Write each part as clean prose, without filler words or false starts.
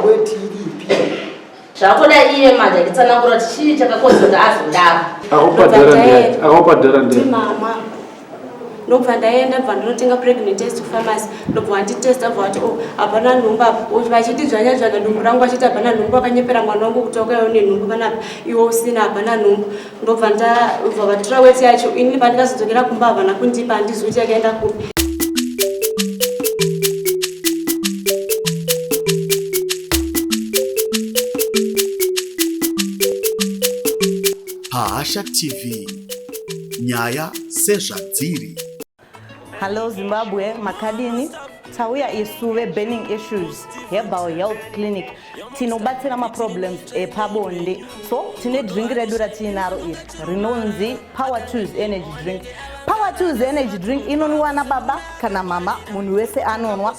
Weti iripi? Zvakuda iye manje achitsanangura kuti chii chakakonzera kuti azodaro. Akakupa dhora ndiani? Akakupa dhora ndiani? Mama. Ndobva ndaenda bva ndinotenga pregnant test kupharmacy ndobva vanditesta bva vati oh hapana nhumbu apa vachiti dzvanya dzvanya dumbu rangu vachiti hapana nhumbu vakanyepera mwana wangu kuti wakauya une nhumbu panapa iwe usina hapana nhumbu ndobva ndabva vatora weti yacho ini pandikazodzokera kumba havana kundipa handizivi kuti yakaenda kupi. Pahasha TV nyaya sezvadziri. Hello Zimbabwe, makadini? Tauya isu veBurning Issues Herbal Health Clinic tinobatsira maproblems epabonde. So tine drink redu ratiinaro iri rinonzi Power Tools Energy Drink. Power Tools Energy Drink inonwiwa nababa kana mama, munhu wese anonwa.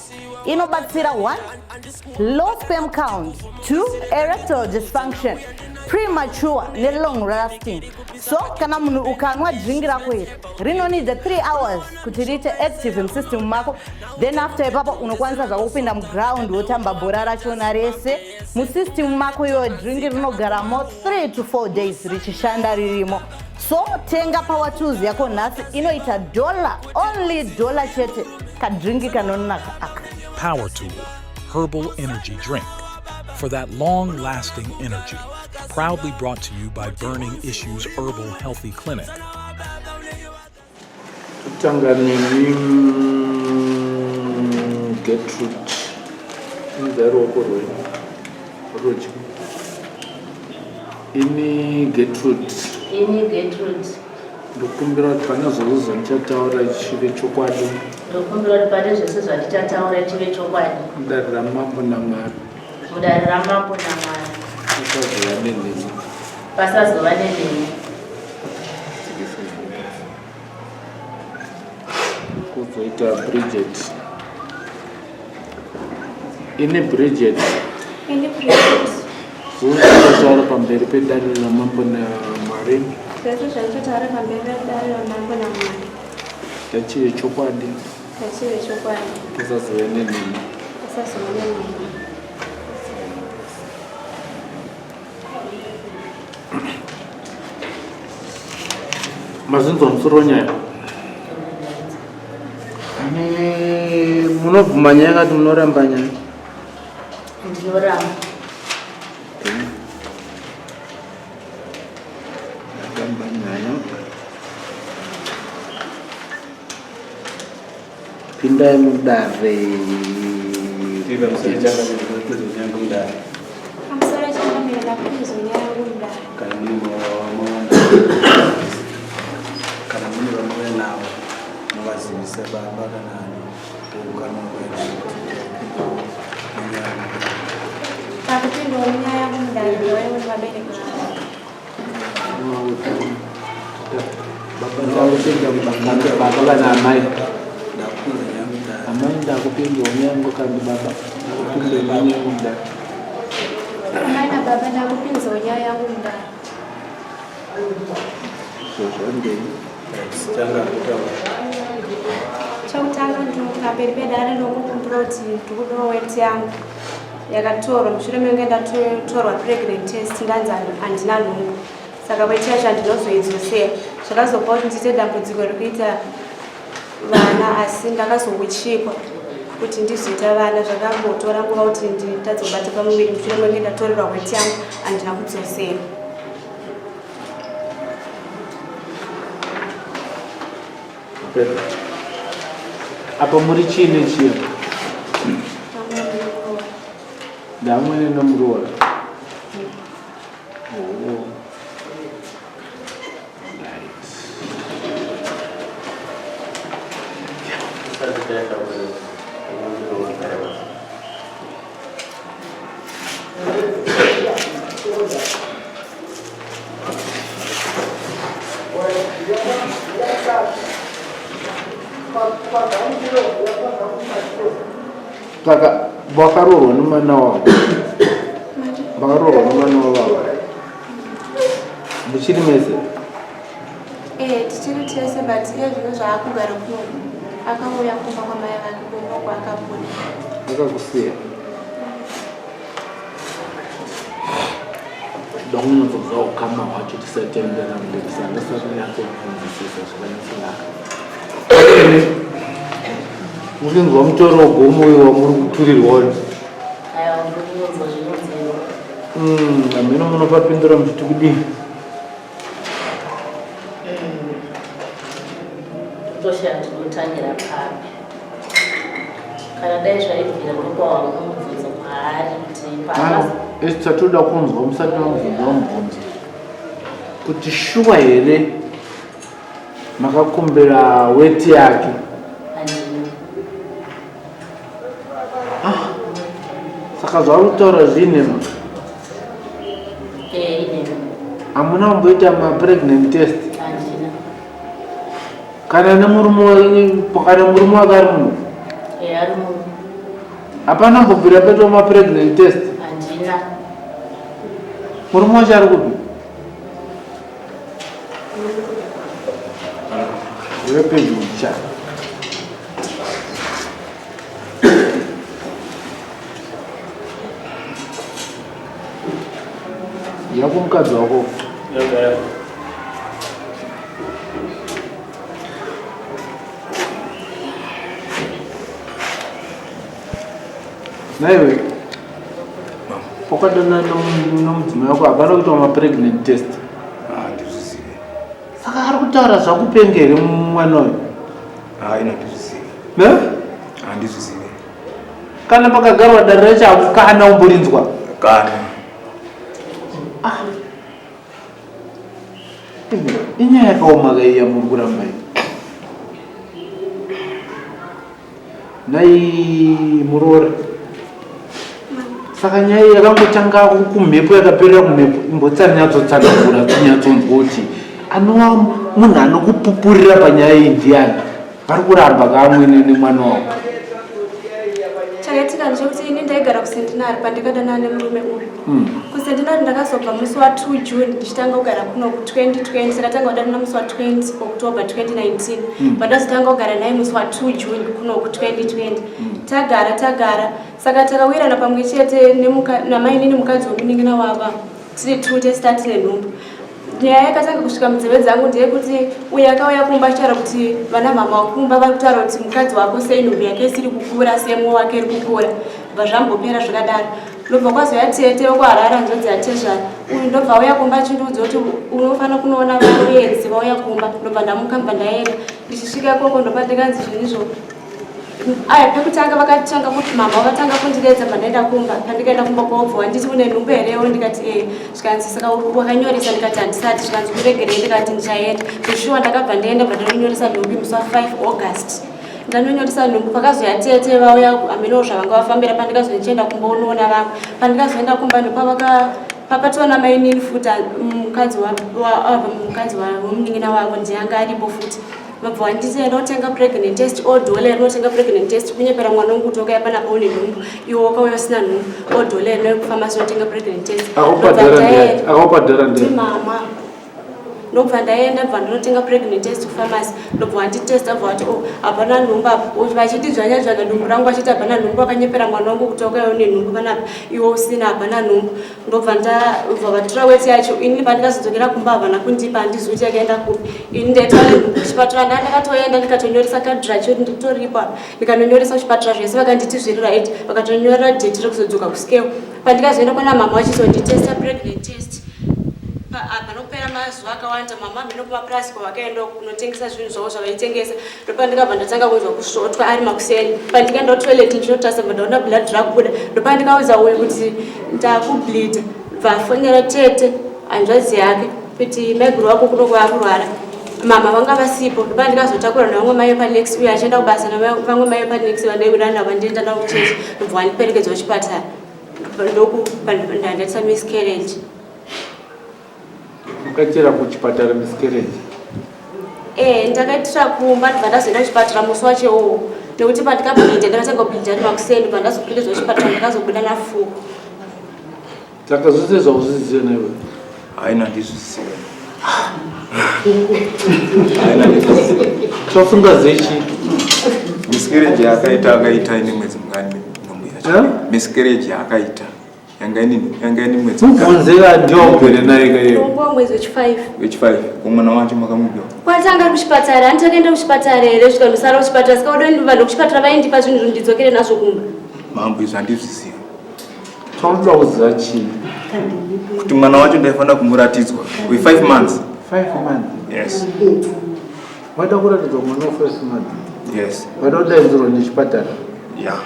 Inobatsira one low sperm count, two erectile dysfunction, premature nelong lasting. So kana munhu ukanwa drink rako iri rinonidza 3 hours kuti riite active musystem mako, then after ipapo unokwanisa zvako kupinda muground wotamba bhora rachona rese musystem mako. Iyoyo drink rinogaramo 3 to 4 days richishanda ririmo. So tenga Power Tools yako nhasi, inoita dollar, only dollar chete. Kadrinki kanonaka aka. Power Tool Herbal Energy Drink for that long lasting energy. Proudly brought to you by Burning Issues Herbal Healthy Clinic. Totanga nemi Gertrude. Inzai ruoko rwenyu rudyi. Ini Gertrude. Ini Gertrude. Ndokumbira kuti pane zvose zvandichataura chive chokwadi. Ndokumbira kuti pane zvese zvandichataura chive chokwadi. Mudare ramambo naMwari. Mudare ramambo naMwari. Pasazova nenhema. Pasazova nenhema. Kuzoita Bridget. Ini Bridget. Ini Bridget. Zvose pamberi pedare ramambo naMwari. Zvese zvandichataura pamberi pedare ramambo naMwari. Ngachive chokwadi. Ngachive chokwadi. Pasazove nenhema. Pasazove nenhema. Mazinzwa musoro wenyaya. Munobvuma nyaya kati munoramba nyaya? Ndinoramba. Ramba nyaya. Pindai mudare. Pamusoro changamire ndapinzwa nyaya yangu mudare. Kana mune vamauya navo muvazivise baba kana ani ukama hwenyu kuti ndapindawo munyaya mudare. Pakupindwa munyaya yangu mudare ndauya nevabereki vangu. Baba ndakupinda mudare. Baba kana amai. Ndakupinza nyaya mudare. Amai ndakupinda yangu kandi baba ndakupinda nyaya yangu mudare. Amai nababa ndakupinzawo nyaya yangu mudare. Zvozvandei. Tanga kutaura. Chekutanga pamberi pedare ndongokumbira kuti ndikudawo weti yangu yakatorwa mushure menge ndatorwa pregnant test, ndanzi handina nhumbu, saka weti yacho handinozoidzosera. Zvakazopa kuti ndiite dambudziko rekuita vana, asi ndakazouchikwa kuti ndizoita vana. Zvakambotora nguva kuti nditadzobata pamuviri mushure menge ndatorerwa weti yangu handina kudzosera. Apa muri chii nechii? Ndamwene nomuroora. Oh. Right. Tisati taenda kumuroora. Saka vakaroorwa nemwana wavo, vakaroorwa nemwana wavavo, muchiri mese? Eh, tichiri tese, but iye zvino zvaakugara kuno akauya kumba kwamai vake, kumba kwaakabuda. Akakusiya? Toda kunyatsoziva ukama hwacho tisati taenderera mberi saka ndisati ndanyatsobvunzisisa zvakanyatsonaka. Muchinzwa mutoro wegomo uyu wamuri kuturirwa uyu? Aiwa, ndiri kunzwa zvinonziwa. Hameno munopapindura muchiti kudii? Toshaya tinotangira papi. Kana dai zvaibvira ndopawa mubvunzo kwaari kuti papa. Esther, toda kunzwa musati mamubvunza mubvunzo kuti shuwa here makakumbira weti yake? Handina. Saka zvauri kutaura zviinema? Eh, inema. Hamuna kumboita mapregnant test? Handina. Kana nemurume, kana murume wake ari muno? Eh, ari muno. Hapana kumbobvira paitwa mapregnant test? Handina. Murume wacho ari kupi? Uye pedyo cha. Yako mukadzi wako. Naiwe wakadana nomudzimai wako hapana kuitwa mapregnant test? Handizvizivi. Saka ari kutaura zvakupenga here mwana uyu? Hayi, handizvizivi. Ne? Handizvizivi. Kana pakagarwa dare racho kana umborinzwa? Kana. Inyaya yakaoma kaiya muri kuramba iyi. Nai muroora, saka nyaya iyi yakangotanga kumhepo yakaperera kumhepo. Imbotsanyatsotsanangura tinyatsonzwa kuti anova munhu anokupupurira panyaya iyi ndiani. Vari kuramba kaamwene nemwana wako. Chakaitika ndechekuti ini ndaigara kuCentenary pandikadanana nemurume uyu. KuCentenary ndakazobva musi wa2 June ndichitanga kugara kuno ku2020. Takatanga kudanana musi wa20 October 2019. Pandazotanga kugara naye musi wa2 June kuno ku2020. Tagara tagara, saka takawirana pamwe chete namainini mukadzi wemunin'ina wava tiri two tese tine nhumbu. Nyaya yakatanga kusvika munzeve dzangu ndeyekuti uyo akauya kumba achitaura kuti vana mama wakumba vari kutaura kuti mukadzi wako sei nhumbu yake isiri kukura semwe wake iri kukura. Bva zvambopera zvakadaro. Ndobva kwazoya tete wekuHarare, hanzvadzi yatezvara uyu, ndobva auya kumba achindiudza kuti unofanira kunoona vaenzi vauya kumba. Ndobva ndamuka, mbva ndaenda. Ndichisvika ikoko ndobva ndikanzi zvinizvo aya. Pekutanga vakatanga kuti mama vakatanga kundiredza pandaenda kumba. Pandikaenda kumba kwobva wanditi une nhumbu herewo? Ndikati ee. Zvikanzi saka wakanyoresa? Ndikati handisati. Zvikanzi kuregerei? Ndikati ndichaenda. Zveshuwa ndakabva ndaenda, bva ndanonyoresa nhumbu musi wa5 August. Ndanonyoresa nhumbu, pakazoya tete vauya, hamenowo zvavanga vafambira. Pandikazochienda kumba unoona vamwe, pandikazoenda kumba ndopavaka papatona mainini futi, mukadzi mukadzi wemunin'ina wavo ndiye anga aripo futi. Vabva wanditi enda utenga pregnant test, odhole rinotenga pregnant test, kunyepera mwana wangu kuti wakauya panapa une nhumbu, iwe wakauya usina nhumbu. Odhole rino kufamasi unotenga pregnant test. Akaupa dhora ndiani? Mama. Ndobva ndaenda, bva ndinotenga pregnant test kufamasi. Ndobva wanditesta, bva wati o hapana nhumbu apa. Vachiti dzvanya dzvanya dumbu rangu, vachiti hapana nhumbu, wakanyepera mwana wangu kuti wakauya une nhumbu panapa iwe usina, hapana nhumbu. Ndobva ndabva vatora weti yacho. Ini pandikazodzokera kumba havana kundipa, handizivi kuti yakaenda kupi. Ini ndaitwa nenhumbu kuchipatara ndakatoenda ndikatonyoresa kadhi racho nditoripo apa. Ndikanonyoresa kuchipatara zvese, vakanditi zviri right, vakatonyorera date rekuzodzoka kuscale. Pandikazoenda kwana mama vachizonditesta pregnant test, panopera mazuva akawanda mama mhino kumapurasi kwavakaenda kunotengesa zvinhu zvavo zvavaitengesa, ndopandikabva ndatanga kunzwa kusvotwa ari makuseni. Pandikaenda kutoilet ndichinotarisa, bva ndaona blood rakubuda. Ndopandikaudza uyu kuti ndakubleeda, bva afonera tete hanzvadzi yake kuti maiguru wako kuno kwaakurwara, mama vanga vasipo. Ndopandikazotakura navamwe mai vepanext, uyo achienda kubasa, navamwe mai vepanext vandaibuda navo ndienda navo kuchechi, ndobva wandiperekedza kuchipatara. Ndokupandandaita miscarriage. Mukachera kuchipatara miscarriage? Eh, ndakaitira kumba, ndibva ndazoenda kuchipatara musi wacho iwowo, nekuti pandikableeda ndakatanga kubleeda ari makuseni. Pandazoperekedzwa kuchipatara ndakazobuda na4. Saka zvose zvauzviziva naiwe? Haina, ndizvizive. Haina, ndizvizive. Chafungazivi chii? Miscarriage yaakaita, akaita ine mwedzi mungani nhumbu yacho? Eh? Miscarriage yaakaita Yanga ine yanga ine mwedzi. Mubvunze ndiye ugere naye ka iwe. Wangu mwedzi wechi5. Wechi5. Ko mwana wacho makamupiwa? Kwatanga ari kuchipatara, hanti takaenda kuchipatara here zvikandosara kuchipatara saka udo vanhu kuchipatara vaindipa zvinhu ndidzokere nazvo kumba. Mambo izvi handizvizivi. Chaunoda kuziva chii? Kuti mwana wacho ndaifanira kumuratidzwa we 5 months. 5 months? Yes. Waida kuratidzwa mwana wa 5 months? Yes. Waida kudaidzirwa nechipatara? Yeah.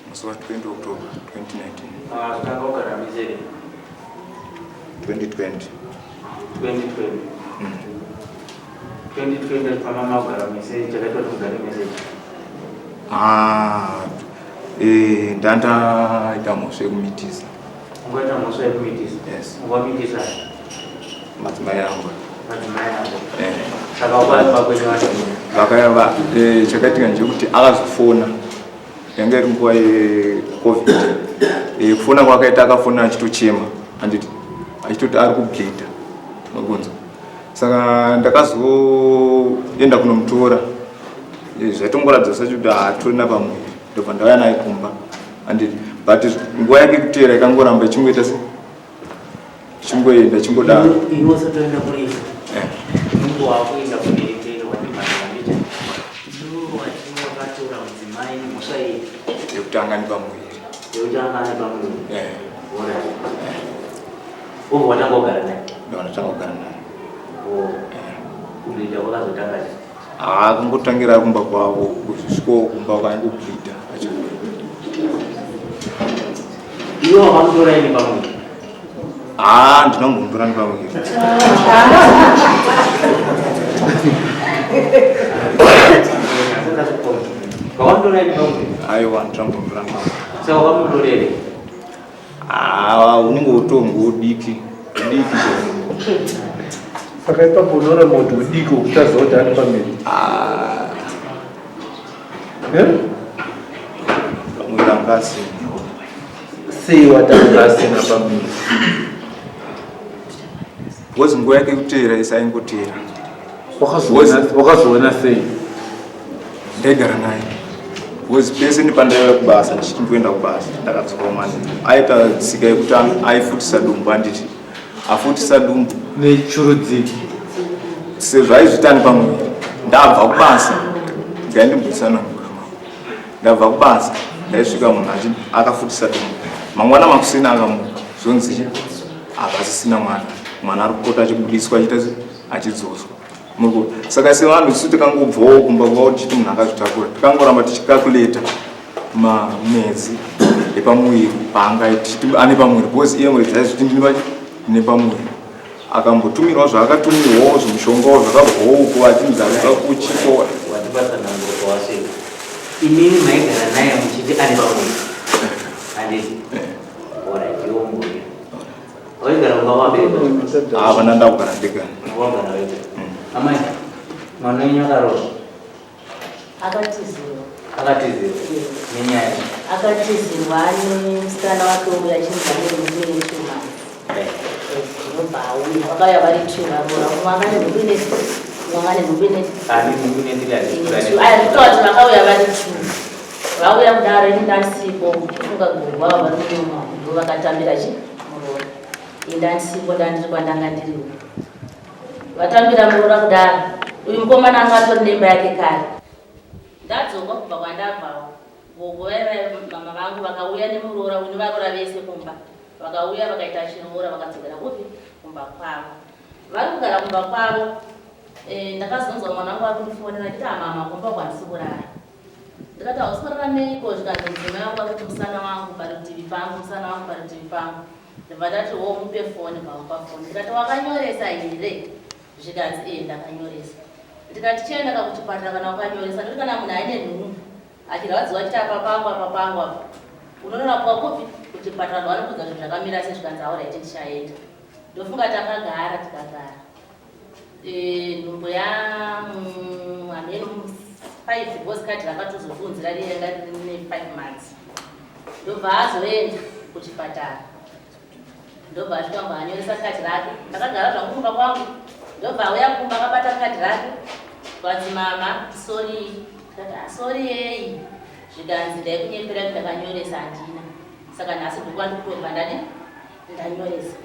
Musi wa 20 October 2019. Makazotanga kugara mese 2020. 2020. 2020 pama makugara mese chakaitwa kuti mugare mese. Ah, eh, ndandaita mhosva yekumitisa. Ungaita mhosva yekumitisa? Yes. Ungamitisa? Madzimai angu. Madzimai angu. Eh. Saka wakazwa kwenyu wacho? Vakaiva eh, chakaitika ndechekuti akazofona yanga iri nguva yecovid. Eh, kufona kwakaita akafona achitochema anditi achitoti ari kubleeda magonzo. Saka ndakazoenda kunomutora eh, zvaitongoratidza sachikuti haatorina pamuviri ndobva ndauya naye kumba anditi but nguva yake yekuteera ikangoramba ichingoita se ichingoenda ichingodaro. Iwe usatoenda kurefu. Eh. Mungu wakuenda kumberi mberi watibhadhara ndicha. Iwe wati wakatora mudzimai nemhosva iyi. Yekutanga nepamuviri. Yekutanga nepamuviri. Eh. Alright. Ubva watanga kugara naye? Ndobva ndatanga kugara naye. Oh. Kubleeda kwakazotanga sei? Ah, kungotangira kumba kwavo kusviko kumba kwaingobleeda. Iwe wakamutora ini pamuviri? Ah, ndinombomutora nepamuviri. Wakamutora ini pamuviri? Aiwa, ndinombomutora nepamuviri. Saka wakamutorere? Ah, unenge utongo udiki. Udiki chaiwo. Saka ipapo unoramba kuti udiki wokutaziva kuti ari pamuviri. Ah. Eh? Pamuviri anga asina. Sei watanga asina pamuviri? Because nguva yake yekuteera isaingoteera. Wakazoona sei? Ndaigara naye. Because pese nepandaiva kubasa ndichiti ndikuenda kubasa ndakadzoka mani. Aita tsika yekuti aifutisa dumbu anditi. Afutisa dumbu. Nechurudziki. Sezvo aizvita ane pamuviri. Ndabva kubasa. Ngaindimbotsanangura. Ndabva kubasa ndaisvika munhu akafutisa dumbu. Mangwana makuseni akamuka zvonzi hapasisina mwana. Mwana ari kupota achibudiswa achiita achidzoswa. Muri saka sevanhu isu tikangobvawo kumba kwavo tichiti munhu akazvitakura tikangoramba tichikakuleta mamwedzi epamuviri paanga tichiti ane pamuviri because iye mwedzi aizviti ndine pamuviri. Akambotumirwa zvaakatumirwawo zvimushongawo zvakabvawo uko achinzi arikuda kuchiko. Watibasa nhambo kwawasvika. Imimi maigara naye muchiti ane pamuviri. Handiti? Alright, iwe mbuya. Waigara kumba kwabereka? Hapana, ndakugara ndega. Wagara wega. Amai, mwana wenyu akaroorwa? Akatizirwa. Akatizirwa? Nenyaya? Akatizirwa nemusikana wake uya achinzi ane nhumbu ine 2 months. Ndobva auya, vakauya vari 2 varoora. Umwe anga ane nhumbu ine umwe anga ane nhumbu ine Ane nhumbu ine 3 ine 2. Aya ndikutaura kuti vakauya vari 2. Vauya kudaro ini ndandisipo, ndofunga gogo avo vari munyuma ndo vakatambira chi muroora. Ini ndandisipo, ndandiri kwandanga ndiriwo. Vatambira muroora kudaro, uyu mukomana anga atori nemba yake kare. Ndadzoka kubva kwandabvawo, gogo vaiva mama vangu vakauya nemuroora uyu nevaroora vese kumba. Vakauya vakaita chiroora vakadzokera kupi? Kumba kwavo. Vari kugara kumba kwavo, ndakazonzwa mwana wangu ari kundifonera achiti mama kumba kwandisi kurara. Ndikati hausi kurara neiko? Zvikanzi mudzimai wangu akuti musana wangu parutivi pangu, musana wangu parutivi pangu. Ndobva ndati wo mupe foni pamupa foni. Ndikati wakanyoresa here? Zvikanzi ee ndakanyoresa. Ndikati chienda kakuchipatara kana wakanyoresa nekuti kana munhu aine nhumbu achirwadziwa achiti apa pangu apa pangu apa unonorapwa kupi? Kuchipatara ndovanokuudza zvinhu zvakamira sei. Zvikanzi alright ndichaenda. Ndofunga takagara tikagara. Nhumbu ya hameno 5 because kadhi rakatozounzira riye ranga rine 5 months. Ndobva azoenda kuchipatara. Ndobva asvika mba anyoresa kadhi rake. Ndakagara zvangu kumba kwangu. Ndobva auya kumba akabata kadhi rake. Kwanzi mama, sorry. Ndikati ah, sorry yei. Zvikanzi ndaikunyepera kuti ndakanyoresa handina. Saka nhasi ndikuva ndikutobva ndadi ndanyoresa.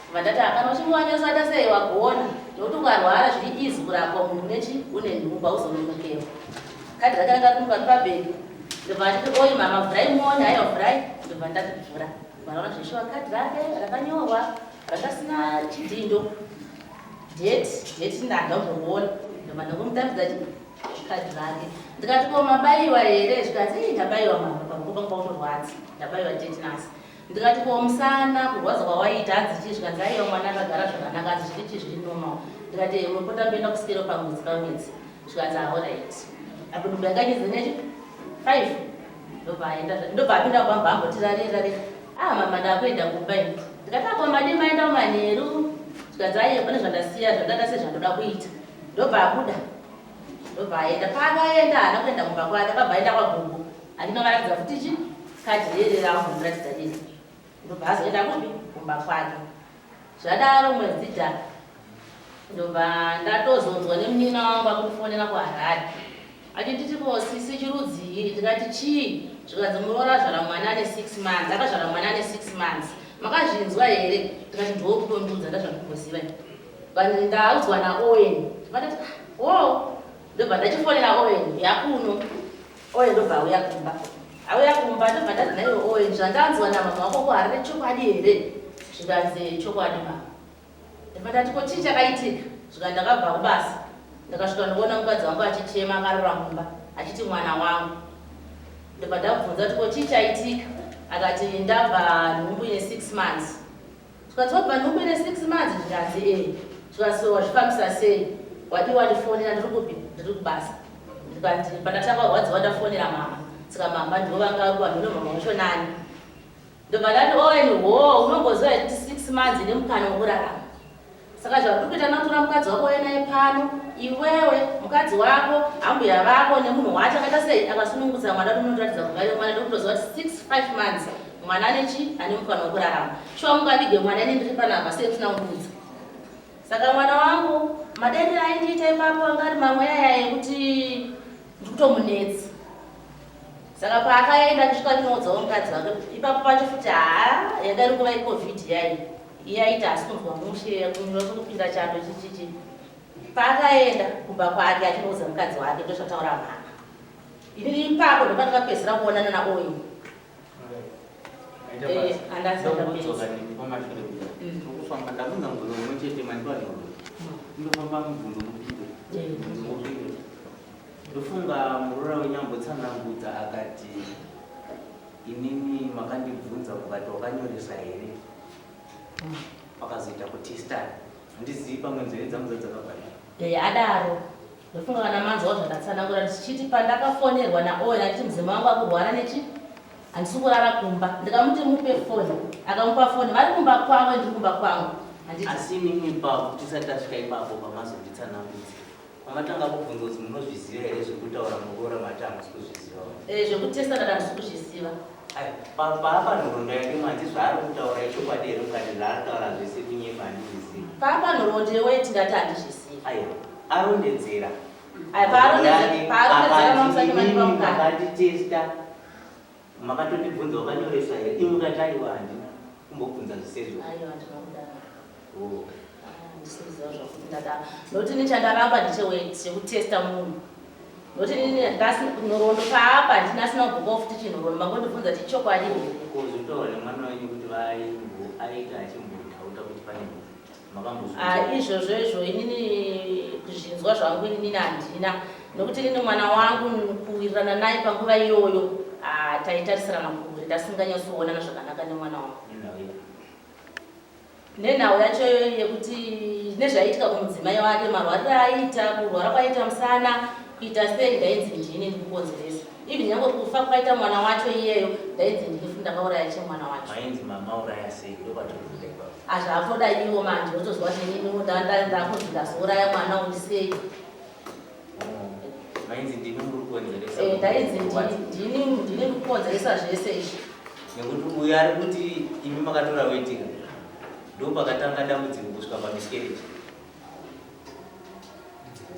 Ndobva ndati ah, kana uchinge wanyoresa waita sei wagona. Nekuti ukarwara zviri easy kurapwa munhu unechi une nhumbu hauzononokewa. Kadhi rake ranga riri mukati pabhegi. Ndobva anditi oyi mama vhurai muone, haiwa vhurai. Ndobva ndati vhura. Vanoona zveshuwa kadhi rake rakanyorwa rakasina chidhindo. Date, date ndanga kumboona. Ndobva ndangomutambidza kadhi rake. Ndikati ko mabaiwa here? Zvikanzi ii ndabaiwa mama pamuko pangu pautorwadza. Ndabaiwa tetanus. Ndikati ko musana kurwadza kwawaiita hanzi chii? Zvikanzi aiwa mwana akagara zvakanaka hanzi zviri chii zviri normal. Ndikati eh munopota muchienda kusikero pamwedzi pamwedzi. Zvikanzi ah alright. Apo nhumbu yanga ichinzi nechi 5. Ndobva aenda ndobva apinda kumba mbambo tirare rare. Ah mama ndakuenda kumba ini. Ndikati ako madii maenda kumanheru. Zvikanzi aiwa pane zvandasiya zvandada sezvandoda kuita. Ndobva abuda. Ndobva aenda paakaenda haana kuenda kumba kwake akabva aenda kwagogo. Andinovaratidza futi chi kadhi rere raambomuratidza riri. Ndobva azoenda kupi kumba kwake. Zvadaro mwedzi dha ndobva ndatozonzwa nemunin'ina wangu akundifonera kuHarare. Achinditi ko sisi chirudzii ndikati chii zvikanzi muroora azvara mwana ane 6 months akazvara mwana ane 6 months makazvinzwa here ndikati ndokutondiudza ndazvandikumboziva but ndaudzwa naOwen ndikati ah, wo ndobva ndachifonera Owen yakuno Owen ndobva auya kumba auya kumba ndobva ndati naiwe Owen zvandanzwa namama wako kuHarare chokwadi here zvikanzi chokwadi mama Ndobva ndati ko chii chakaitika? Zvikanzi ndakabva kubasa ndakasvika ndikuona mukadzi wangu achichema akarara mumba achiti mwana wangu. Ndobva ndamubvunza kuti ko chii chaitika? Akati ndabva nhumbu ine 6 months. Zvikanzi wabva nhumbu ine 6 months? Zvikanzi ee. Zvikanzi so wazvifambisa sei? Wadii wandifonera ndiri kupi? Ndiri kubasa. Zvikanzi pandatanga kurwadziwa ndafonera mama. Saka mama ndivo vanga vari kuvanhu mama wacho nani? Ndobva ndati Owen hoo unongoziva here kuti 6 months ine mukana wekurarama. Saka zvauri kuita nakutora mukadzi wako uye naye pano iwewe mukadzi wako ambuya vako nemunhu wacho akaita sei akasunungutsa mwana kuti unotoratidza kuva iwe mwana ndokutoziva kuti 6 5 months mwana ane chi ane mukana wekurarama. Shuwa mungavige mwana ini ndiri panapa sei usina kundiudza. Saka mwana wangu maderere aindiita ipapo anga ari mamwe aya ekuti ndikutomunetsa. Saka paakaenda achisvika achinoudzawo mukadzi wake kuti ipapo pacho futi haa yanga iri nguva yecovid yayi iye aiti haasi kunzwa mushe kunyura kupinda chando chichichi paakaenda kumba kwake achinoudza mukadzi wake ndozvataura mama inini ipapo ndopandakapedzisira kuonana naoyi eh, ndokufamba ndabvunza mubvunzo mumwe chete mandipa nhoroondo ndofamba mubvunzo mupindure mubvunzo mupindure Ndofunga muroora wenyu ambotsanangudza akati inini makandibvunza mukati wakanyoresa here pakazoita kutestana handizivi pamwe nzeve dzangu dzadzakavharika. Eh, adaro ndofunga kana manzwawo zvandatsanangura ndichiti pandakafonerwa naowen achiti mudzimai wangu akurwara nechi handisi kurara kumba ndikamuti mupe foni akamupa foni vari kumba kwavo ndiri kumba kwangu handiti Asi imimi ipapo tisati tasvika ipapo pamazonditsanangudza Pamatanga kubvunza kuti munozviziva here zvekutaura muroora mati hamusi kuzviziva wani. Eh, zvekutesta ndati handisi kuzviziva. Ai, paapa nhoroondo yake mati zvaari kutaura ichokwadi here mukati zvaari kutaura zvese kunyepa handizvizivi. Paapa nhoroondo yeweti ndati handizvizivi. Aiwa, arondedzera. Ai, paarondedzera paarondedzera mamusati mandipa mukana. Makanditesta, makatondibvunza wakanyoresa here? Imi mukati aiwa handina kumbobvunza zvisezvo. Aiwa, handina kudaro. Oh. Handisi kuziva zvakuti ndadaro. Nokuti ini chandaramba ndecheweti chekutesta munhu. Nokuti ini ndasi nhoroondo paapa handina asina kubhukawo futi chinhoroondo mangondibvunza kuti chokwadi here. Ko zvinotaurwa nemwana wenyu kuti vaimbo aita achimbodhauta kuti pane makambozvinzwa? Ah, izvozvo izvo inini kuzvinzwa zvangu inini handina nokuti inini mwana wangu kuwirirana naye panguva iyoyo ah, taitarisirana kure ndasinganyatsoonana zvakanaka nemwana wangu. Nenhau ipi? Nenhau yacho iyoyo yekuti nezvaiitika kumudzimai wake, marwariro aiita, kurwara kwaiita musana, kuita sei, ndainzi ndini ndikukonzeresa. Even nyange kufa kwaita mwana wacho iyeyo, ndainzi ndini futi ndakauraya chemwana wacho. Mainzi mamauraya sei ndopatobvunza ipapo. Azvakutoda iwo manje wotozwa kuti inini ndakunzi ndazouraya mwana uyu sei. Oh, mainzi ndini muri kukonzeresa. Eh, ndainzi ndini ndini kukonzeresa zvese izvi. Nekuti uyu ari kuti imi makatora wetika. Ndopakatanga dambudziko kusvika pamiscarriage.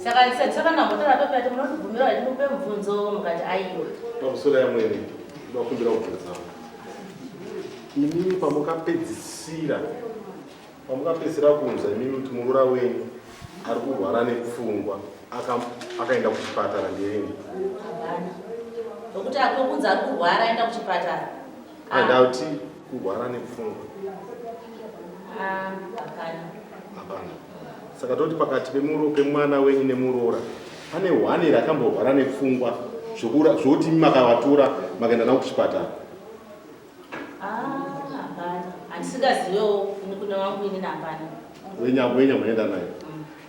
Saka ndisati takanambotaura pepa yati munotibvumira kuti timupe mubvunzo mukati aiwa. Pamusoro yamwene ndokumbira kubvunza. Imimi pamukapedzisira pamukapedzisira kunzwa imimi kuti muroora wenyu ari kurwara nepfungwa akaenda kuchipatara nderini? Hapana. Nokuti akokunzi ari kurwara aenda kuchipatara. Andauti kurwara nepfungwa. Ah, hapana. Hapana. Saka toti pakati pemuro pemwana wenyu nemuroora pane hwani here akamborwara nepfungwa zvokuti imi makavatora makaenda navo kuchipatara? Ah, hapana. Handisingazivewo ini kune wangu inini hapana. Wenya wenya munoenda naye.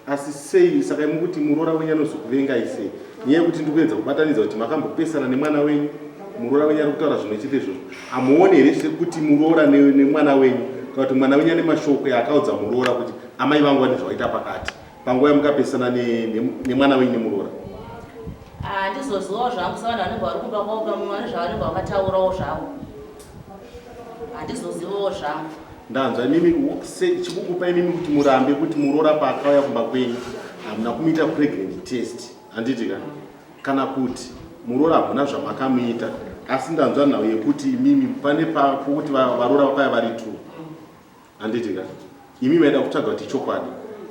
Asi sei saka imi kuti muroora wenyu anozokuvengai sei? Nyaya yekuti ndiri kuedza kubatanidza kuti makambopesana nemwana wenyu, muroora wenyu ari kutaura zvimwe chete izvozvo. Hamuoni here sekuti muroora nemwana wenyu kana kuti mwana wenyu ane mashoko yaakaudza muroora kuti amai vangu vane zvavaita pakati panguva yamukapesana nemwana wenyu nemuroora? Handizozivawo zvangu sevanhu vanenge vari kumba kwavo pamwe vane zvavanenge vakataurawo zvavo. Handizozivawo zvangu. Ndanzwa imimi chikukupa imimi kuti murambe kuti muroora paakauya kumba kwenyu hamuna kumuita pregnant test handiti ka kana kuti muroora hamuna zvamakamuita asi ndanzwa nhau yekuti imimi pane pokuti varoora vakauya vari two handiti ka imi maida kutsvaga kuti chokwadi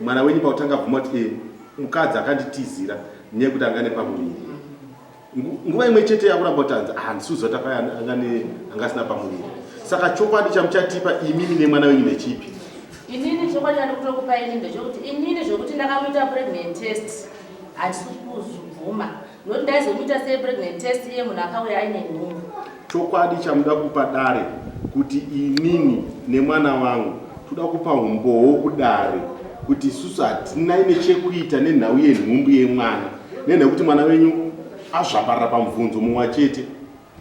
mwana wenyu pakutanga bvuma kuti eh, mukadzi akanditizira nyaya yekuti anga nepamuviri nguva imwe chete yakuramba kuti hanzi ah, handisi kuziva kuti anga asina pamuviri saka chokwadi chamuchatipa imimi nemwana wenyu ndechipi inini chokwadi chandikutokupa ini ndechekuti inini zvekuti ndakamuita pregnant test handisi kuzvibvuma nokuti ndaizomuita sei pregnant test iye munhu akauya aine nhumbu chokwadi chamuda kupa dare kuti inini nemwana wangu toda kupa umbowo kudare kuti isusu hatinai nechekuita nenhau yenhumbu yemwana nenhau yekuti mwana wenyu azvambarara pamubvunzo mumwe chete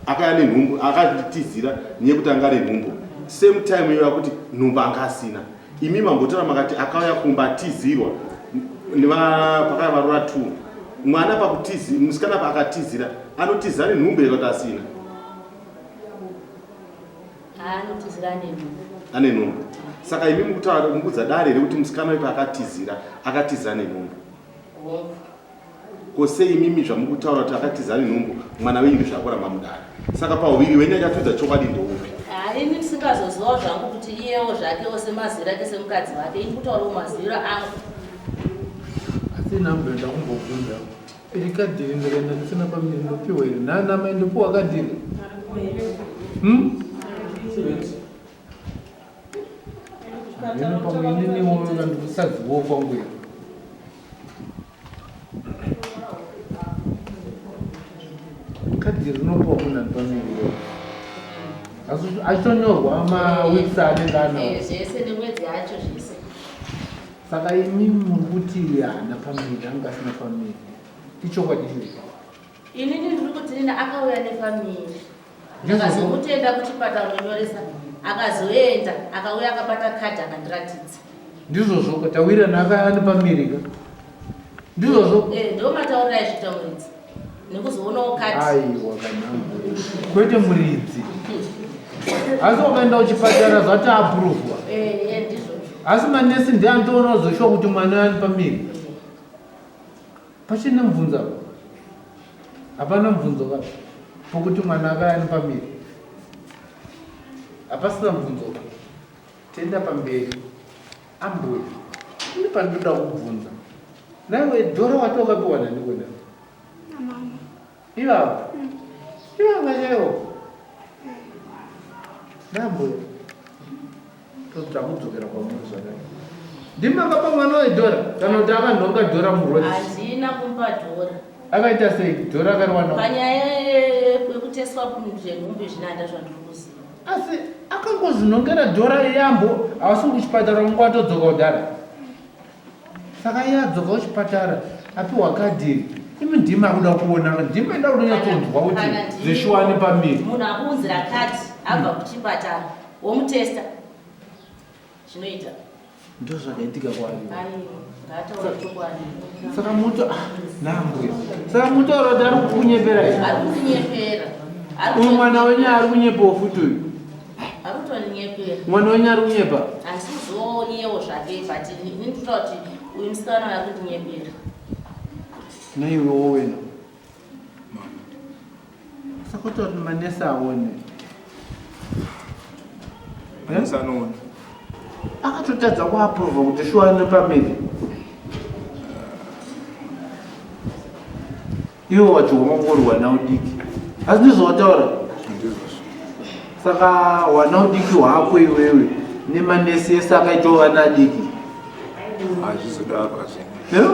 akaya nenhumbu akatizira neyekuti anga nenhumbu same time iyo yakuti nhumbu anga asina imi mambotora makati akauya kumba atizirwa pakaya varora two mwana pakutizi musikana paakatizira anotizira nenhumbu here kuti asina anotizira nenhumbu ane nhumbu saka imi mukutaura mukudza dare rekuti musikana uyu paakatizira akatizira nenhumbu Ko sei imimi zvamukutaura kuti akatiza nenhumbu mwana wenyu ndozvakuramba mudare saka pauviri hwenyu achatudza chokwadi ndoupi? Ah, ini ndisingazozivawo zvangu kuti iyewo zvakewo semaziviro ake semukadzi wake ini kutaurawo maziviro angu. Asi nhamba ndakumbobvunza iri kadhiri ndikaenda ndisina pamiri ndopiwa here nana mai ndopiwa kadhiri hmm? Hameno pamwe ininiwo ndikusazivawo kwangu here Kadhi rinopiwa munhu ari pamiri asi achitonyorwa maweeks anenge anawo eh, zvese nemwedzi yacho zvese saka imi muri kuti haana pamiri anga asina pamiri ichokwadi chii inini ndiri kuti nini akauya nepamiri Ndakazomutenda kuchipatara kunyoresa akazoenda akauya akabata kadhi akandiratidza. Ndizvozvo tawirana akaya nepamiri ka ndizvozvo eh, ndo matauriro aizviita muridzi nekuzoonawo kadhi. Aiwa kana kwete muridzi asi wakaenda kuchipatara zvati apuruvwa eh, eh, ndizvozvo asi manesi ndiye antoona kuzoshuwa kuti mwana ani pamiri Pachine mubvunzo apa? Hapana mubvunzo ka pokuti mwana akaya nepamiri. Hapasina mubvunzo ka. Tenda pamberi. Ambuya. Ini pandinoda kubvunza. Naiwe dhora wati wakapiwa nani kona? Namama. Ivava? Ivava chaivo. Nambuya. Takudzokera kwamuri zvakare. Ndimi makapa mwana wedhora kana kuti akanhonga dhora muroad? Handina kumupa dhora. Akaita sei dhora akariwana? Panyaya yekuteswa zvenhumbu izvi nanda zvandiri kuziva. Asi akangozinhongera dhora iyambo havasi kuchipatara wangu atodzoka kudhara. Saka iye adzoka kuchipatara apiwa kadhi imi ndimi akuda kuona ndimi enda kunonyatsonzwa kuti zveshuwa nepamiri. Munhu akuunzira kadhi abva kuchipatara. Womutesta zvinoita. Ndozvakaitika kwaari. Saka muto ah, nambuya. Saka mutaura kuti ari kukunyepera here? Ari kukunyepera. Uyu mwana wenyu ari kunyepawo futi uyu. Ari kutoninyepera. Mwana wenyu ari kunyepa. Handisi kuzivawo So iyewo zvake but ini ndinotaura kuti uyu musikana uyu ari kundinyepera. Naiwewo wena. Saka utaura kuti manesi aone. Manesi anoona. Akatotadza kuaprova kuti shuwa ane pamiri. Iwe wacho wangori wana udiki. Asi ndizvo wataura? Saka wana udiki hwako iwewe nemanesi ese akaitawo vana adiki. Hazvizodaro hazvina. Eh?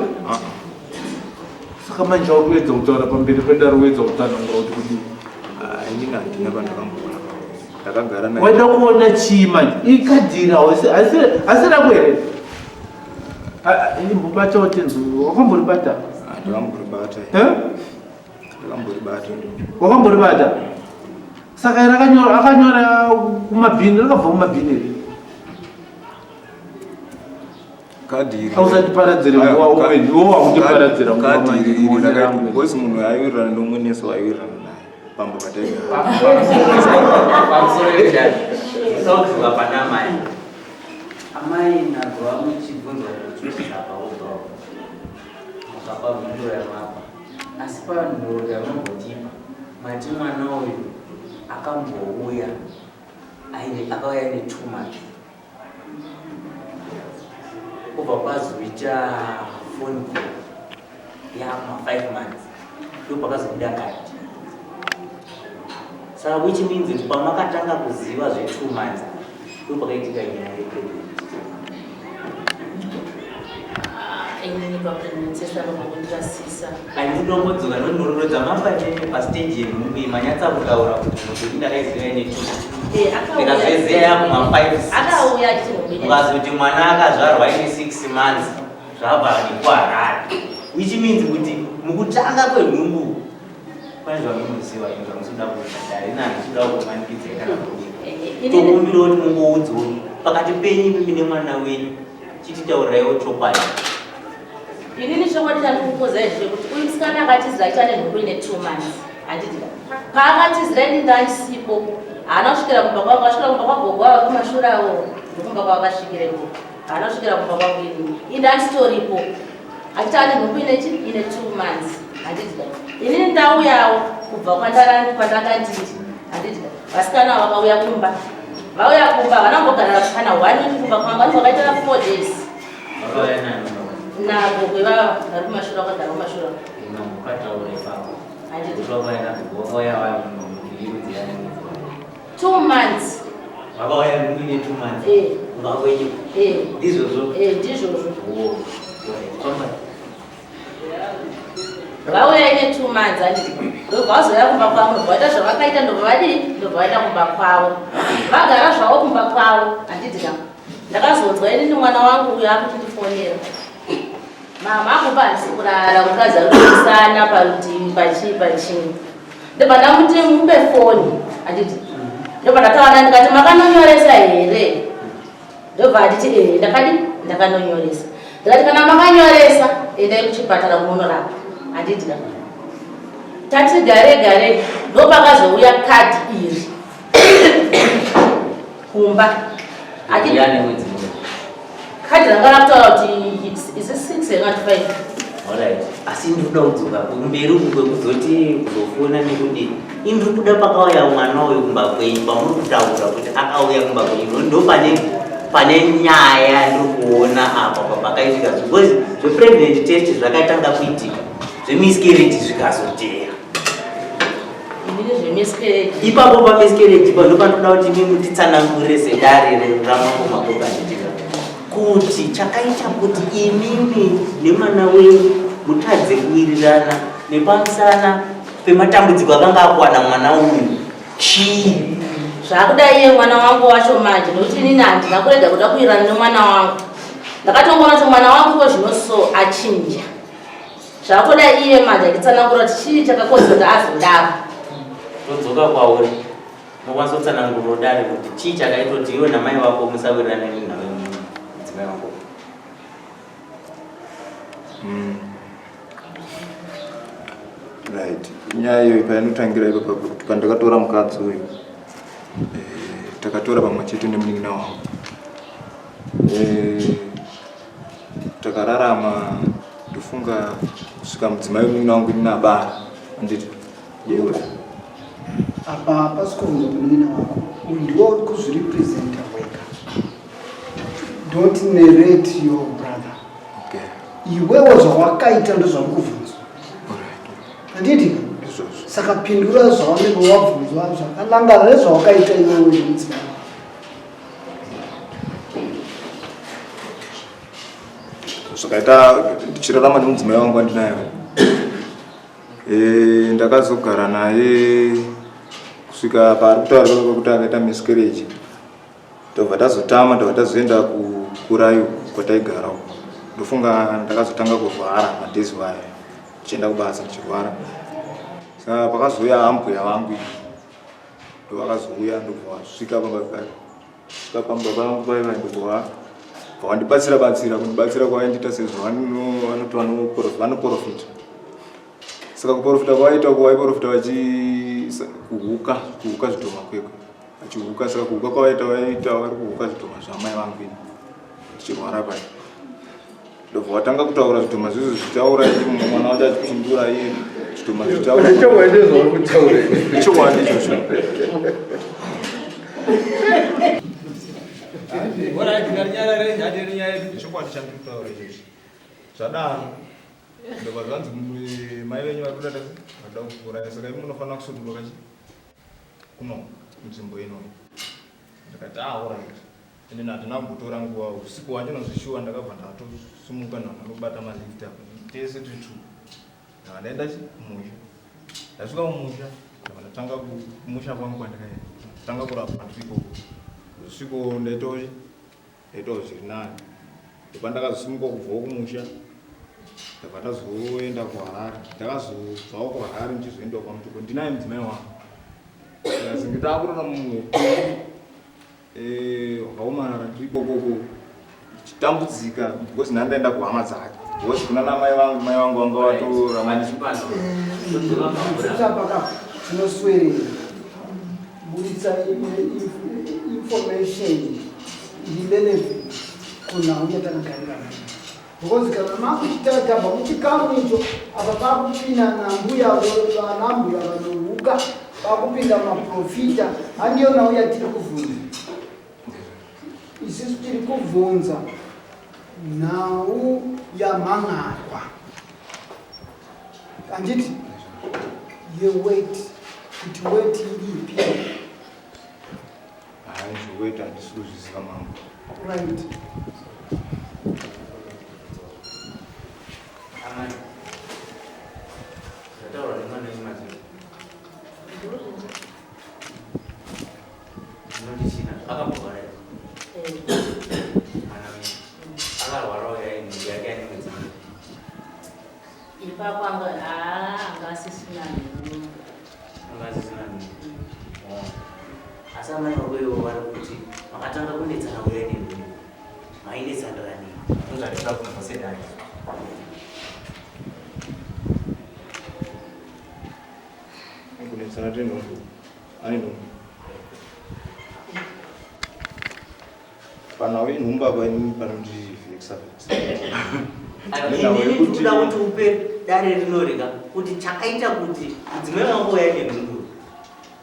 Saka manje uri kuedza kutaura pamberi pedare kuedza kutsanangura kuti kudii? Ah, inini handina pandakamboona. Ndakagara naye. Waida kuona chii manje? Ikadhira asi rako here? Imbobata utenzi wakamboribata? Ah, ndakamboribata. Eh? Ndakamboribata. Wakamboribata? Saka rakanyora akanyora kumabhini rakabva kumabhini here? Kadhi iri. Ausatiparadzire nguva uwe iwe wakutiparadzira nguva Kadhi manje iri muone rakaita rangu. because munhu aiwirirana nomunesi waiwirirana naye pamba pataigara. Pamusoro pezvazvo, ndinoda kudzoka pana amai. Amai nabva muchibvunzwa kuchuchisa paubva mukapa mhinduro yamapa. Asi panhoroondo yamambotipa mati mwana uyu akambouya aine akauya aine 2 months. Kubva kwazoita phone call yakuma 5 months ndo pakazobuda kadhi. Saka which means kuti pamakatanga kuziva zve 2 months ndo pakaitika nyaya yepregnancy. Inini papregnancy vanokundirasisa. Aindombodzoka nonhororo dzamapa nene pastage yenhumbu iyi manyatsa kutaura kuti munhu ndakaiziva ine 2 ndikazoiziva yakuma 5 Akauya achiti nhumbu ine Mukazoti mwana akazvarwa ine 6 months zvabva nekuHarare, which means kuti mukutanga kwenhumbu pane zvamunoziva imi zvamusoda kuita dare nandisuda kumanikidzai kana kudii. Tokumbira kuti mungoudzawo pakati penyu imimi nemwana wenyu, chititauraiwo chokwadi. Inini chokwadi chandikukuudzai ndechekuti uyu musikana akatizira achiva nenhumbu ine 2 months, handiti? Paakatizira ini ndandisipo. Haana kusvikira kumba kwangu, asvikira kumba kwagogo ava kumashure avo, ndokumba kwavakasvikireko. Haana kusvikira kumba kwangu inini, ini ndandisitoripo achiti ane nhumbu inechi ine 2 months, handiti? Inini ndauyawo kubva kwandanga ndiri, handiti? Vasikana ava vakauya kumba, vauya kumba havana kumbogara kana one week kumba kwangu, vanhu vakaita 4 days. Vakauya nani? Nagogo ivava vari kumashure, vakagara kumashure. Mukataura ipapo. Handiti? Vakauya nagogo, vakauya vairudzi. 2 months. Vakauya muine 2 months? Eh. Kumba kwenyu? Eh. Ndizvozvo? Eh, ndizvozvo. Oh, alright. Famba. Vauya ine 2 months, handiti? Ndobva vazouya kumba kwavo, ndobva vaita zvavakaita, ndobva vadii, ndobva vaenda kumba kwavo, vagara zvavo kumba kwavo, handiti ka? Ndakazonzwa inini mwana wangu uyo akutindifonera, "Mama, akumba handisi kurara, mukadzi ari kuisana parutivi pachii pachii." Ndobva ndamuti mupe foni, handiti? Ndobva ndataura ndikati, "Makanonyoresa here?" Ndobva handiti, "Ehe, ndakadi ndakanonyoresa." Ndikati, "Kana makanyoresa, endai kuchipatara munonorapa," handiti ka? Tati gare gare ndopakazouya kadhi iri kumba. Yani mwedzi mumwe. Kadhi ranga rakutaura kuti is it six yakati five. Alright. Asi ndiri kuda kudzoka kumberi uku kwekuzoti kuzofona nekudii. Ini ndiri kuda pakauya mwana uyu kumba kwenyu, pamuri kutaura kuti akauya kumba kwenyu, ndo pane nyaya ndiri kuona apa papakaitika, because zvepregnant test zvakatanga kuitika, zvemiscarriage zvikazotera. Inini zvemiscarriage Ipapo pamiscarriage pa ndo panoda kuti imi mutitsanangurire sedare ramambo Makoganditika kuti chakaita kuti imimi nemwana wenyu mutadze kuwirirana nepamusana pematambudziko akanga akuwana mwana uyu chii? Zvakuda iye mwana wangu wacho manje, nokuti inini handina kurega kuda kuwirirana nemwana wangu. Ndakatongoona kuti mwana wangu iko zvino so achinja. Zvakuda iye manje achitsanangura kuti chii chakakonzera kuti azodaro. Todzoka kwauri, unokwanisa kutsanangurira dare kuti chii chakaita kuti iwe namai vako musawirirane nenhau yemudzimai wako? Right, nyaya iyoyo painotangira ipapo kuti pandakatora mukadzi uyu, takatora pamwe chete nemunin'ina wangu. Eh, takararama ndofunga kusvika mudzimai wemunin'ina wangu inini abara handiti Iwe apa hapasi kubvunza munin'ina wako uyu ndiwe uri kuzvirepresenta wega don't narrate your brother okay. iwewo zvawakaita ndozvauri kubvunzwa handiti saka pindura zvaunenge wabvunzwa zvakanangana nezvawakaita iwewe nemudzimai wako Zvakaita ndichirarama nemudzimai wangu wandinayo eh, ndakazogara naye kusvika paari kutaura kwekuti akaita miscarriage tobva tazotama tobva tazoenda kurayo kwataigara uko ndofunga ndakazotanga kurwara madhezi waya ndichienda kubasa ndichirwara saka pakazouya ambuya vangu ndovakazouya ndobva vasvika pamba Svika pamba pangu paiva ndobva vandibatsira batsira kundibatsira kwavaindiita sezvo vanoti vanoporofita saka kuporofita kwavaita uko vaiporofita vachikuhuka kuhuka zvidhoma kwekwe vachihuka saka kuhuka kwavaita vaita vari kuhuka zvidhoma zvamai vangu ini ndichirwara pai ndobva watanga kutaura zvidhoma zvizvo zvichitaura mwana wacho achipindura iye zvidhoma zvichitaura Ichokwadi zvauri kutaura. Ichokwadi ichocho. Chokwadi chandiri kutaura ichochi. Zvadaro ndobva zvanzi mai venyu vari kuda vada kukuuraya saka imi munofanira kusudurwa kachi kuno nzvimbo ino ndikati ah alright Ende handina kumbotora nguva usiku wacho nozvishuwa ndakabva ndatosimuka ndanobata malift apa tese tiri two ndakabva ndaenda chi kumusha ndasvika kumusha ndabva ndatanga kumusha kwangu kwandakaenda tanga kurapwa ndiri ikoko ndosviko ndaitawo chi ndaitawo zviri nani ndopandakazosimuka kubvawo kumusha ndabva ndazoenda kuharare ndakazobvawo kuharare ndichizoendawo kwamutoko ndinaye mudzimai wangu ndikazinge takurara mumwe Eh, wakaomarara ndiri ikokoko ndichitambudzika because ndandaenda kuhama dzake because kuna namai vangu mai vangu vanga vatora tinoswerera buritsa information irelevant kunhau yatakagarira Because kana makuchita tabva muchikamu icho apa pakupinda nambuya vanambuya vanohuka pakupinda maprofita handiyo nhau yatiri kuvhunza isisu tiri kuvhunza nhau yamhan'arwa handiti yeweti kuti weti iripi Hayi zvekuita handisi kuzviziva mambo. Right. Amai. Zvataurwa nemwana wenyu mazino. Ndinoti china akamborwara here? Mwana wenyu. Akarwarawo here nhumbu yake ane mwedzi miviri. Ipapo anga haa anga asisina nhumbu. Anga asisina nhumbu. Asi amai vako ivo vari kuti makatanga kunetsana uya nenhumbu. Mainetsanira nei? Ndozvatinoda kunzwa sedare. Kunetsana tine nhumbu. Ane nhumbu. Panhau yenhumbu apa inini panondivhekisa vhekisa. Inini ndikuda kuti upe dare rinorega kuti chakaita kuti mudzimai wako uya nenhumbu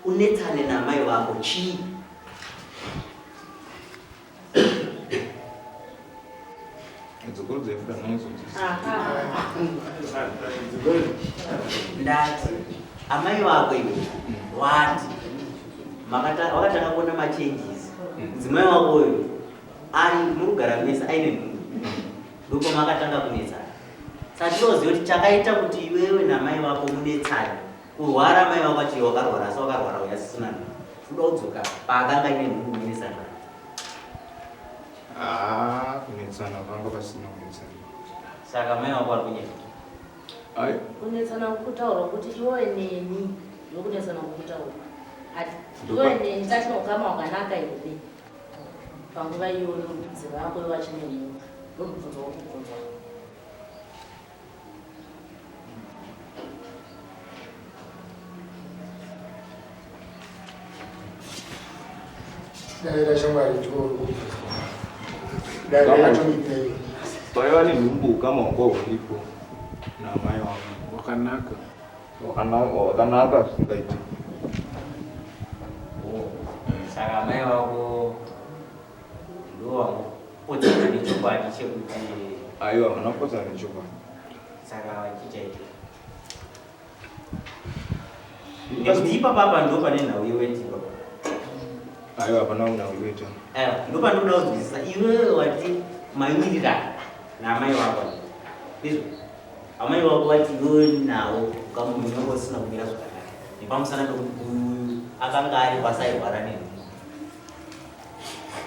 unetsane namai vako chii? Ndati amai vako iwe wati wakatanga kuona machanges mudzimai wako uyu ari murugara mese aine nhumbu ndipo makatanga kunetsana saka tinoziva kuti chakaita kuti iwewe namai vako munetsane kurwara mai vako achii wakarwara asi wakarwara uya asisina nhumbu tinoda kudzoka paakanga aine nhumbu munetsana Ah, kunetsana panga pasina kunetsana. Saka mai wako ari kunyepa. Ai. Kunetsana kutaura kuti iwe neni ndokunetsana kutaura. Ati iwe neni tachino ukama wakanaka here? Panguva iyoyo mudzi vako iwe vachine nhumbu. Ndomubvunzo wokubvunzwa. Daira shamwari ndiwo uri kubvunzwa. Paiva nenhumbu ukama hwanga huripo namai wangu. Wakanaka. Wakanaka zvisingaiti. Saka amai vako ndo wangopotsana nechokwadi chekuti Aiwa, havana kupotsana nechokwadi. Saka chichaitika. Nekuti ipapa apa ndo pane nhau yeweti ipapa. Aiwa, hapana nhau yeweti. Aiwa, ndo pandinoda kunzwisisa. Iwewe wati maiwirirana naamai vako. Ndizvo? Amai vako vati iwewe nawo ukamunhu wako usina kumira zvakanaka. Nepamusana pekuti uyu akanga ari kwasairwara nenhumbu.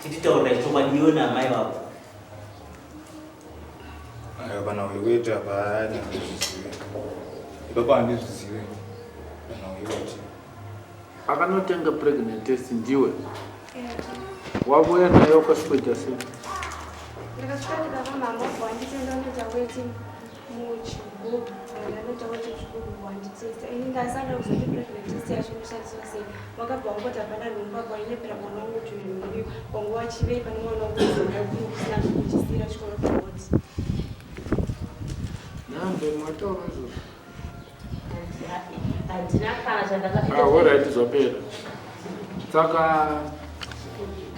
Chititaurira chokwadi iwe naamai vako. Aiwa, pana weweti apa handizvizive. Ipapo handizvizive. Pana weweti. Akanotenga pregnant test ndiwe. Wavuya nayo ukasvikoita sei? Ndakasvika ndikava mama wanditenda unoita weti muchigubhu ndanoita weti muchigubhu wanditesta ini ndasada kuzoti pregnant test yacho inoshandiswa sei wakabva wangoti hapana nhumbu apa wainyepera mwana wangu kuti nhumbu wanga wachivei pane mwana wangu kusina kuchisira chikoro kuhoti Nyambe mataura izvozvo. Handina kana chandaka. Ah, alright zvapera. Saka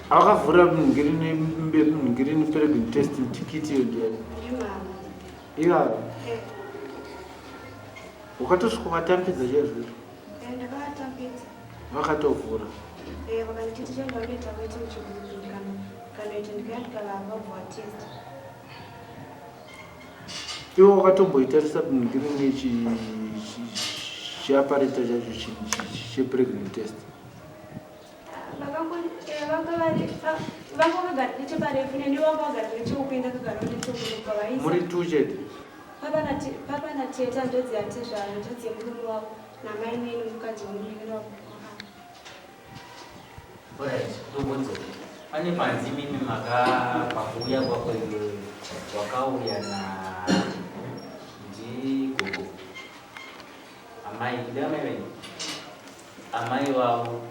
akavhura mungirini mungirini pregnant test tikiti iyo ndiyani? Ndimama. Iyani. Wakatosvika ukatambidza chaizvo. Ndakavatambidza. Vakatovhura. Eh, vakanditi chandanoita weti muchigubhu ndikanoita ndikaya ndikavapa bva test. Iwe wakatomboitarisa mungirini chiapareta chacho chepregnant test. Vanga vagara necheparefu neni vanga vagara necheukuenda kagarawo necheukuno Muri two chete. Papa natete hanzvadzi yatezvara hanzvadzi yemurume wavo namainini mukadzi wemurume wavo. Alright, tobvunzo. Pane panzi mimi maka pakuuya kwako iwewe wakauya na ndigogo. Amai, ndi amai venyu? Amai vavo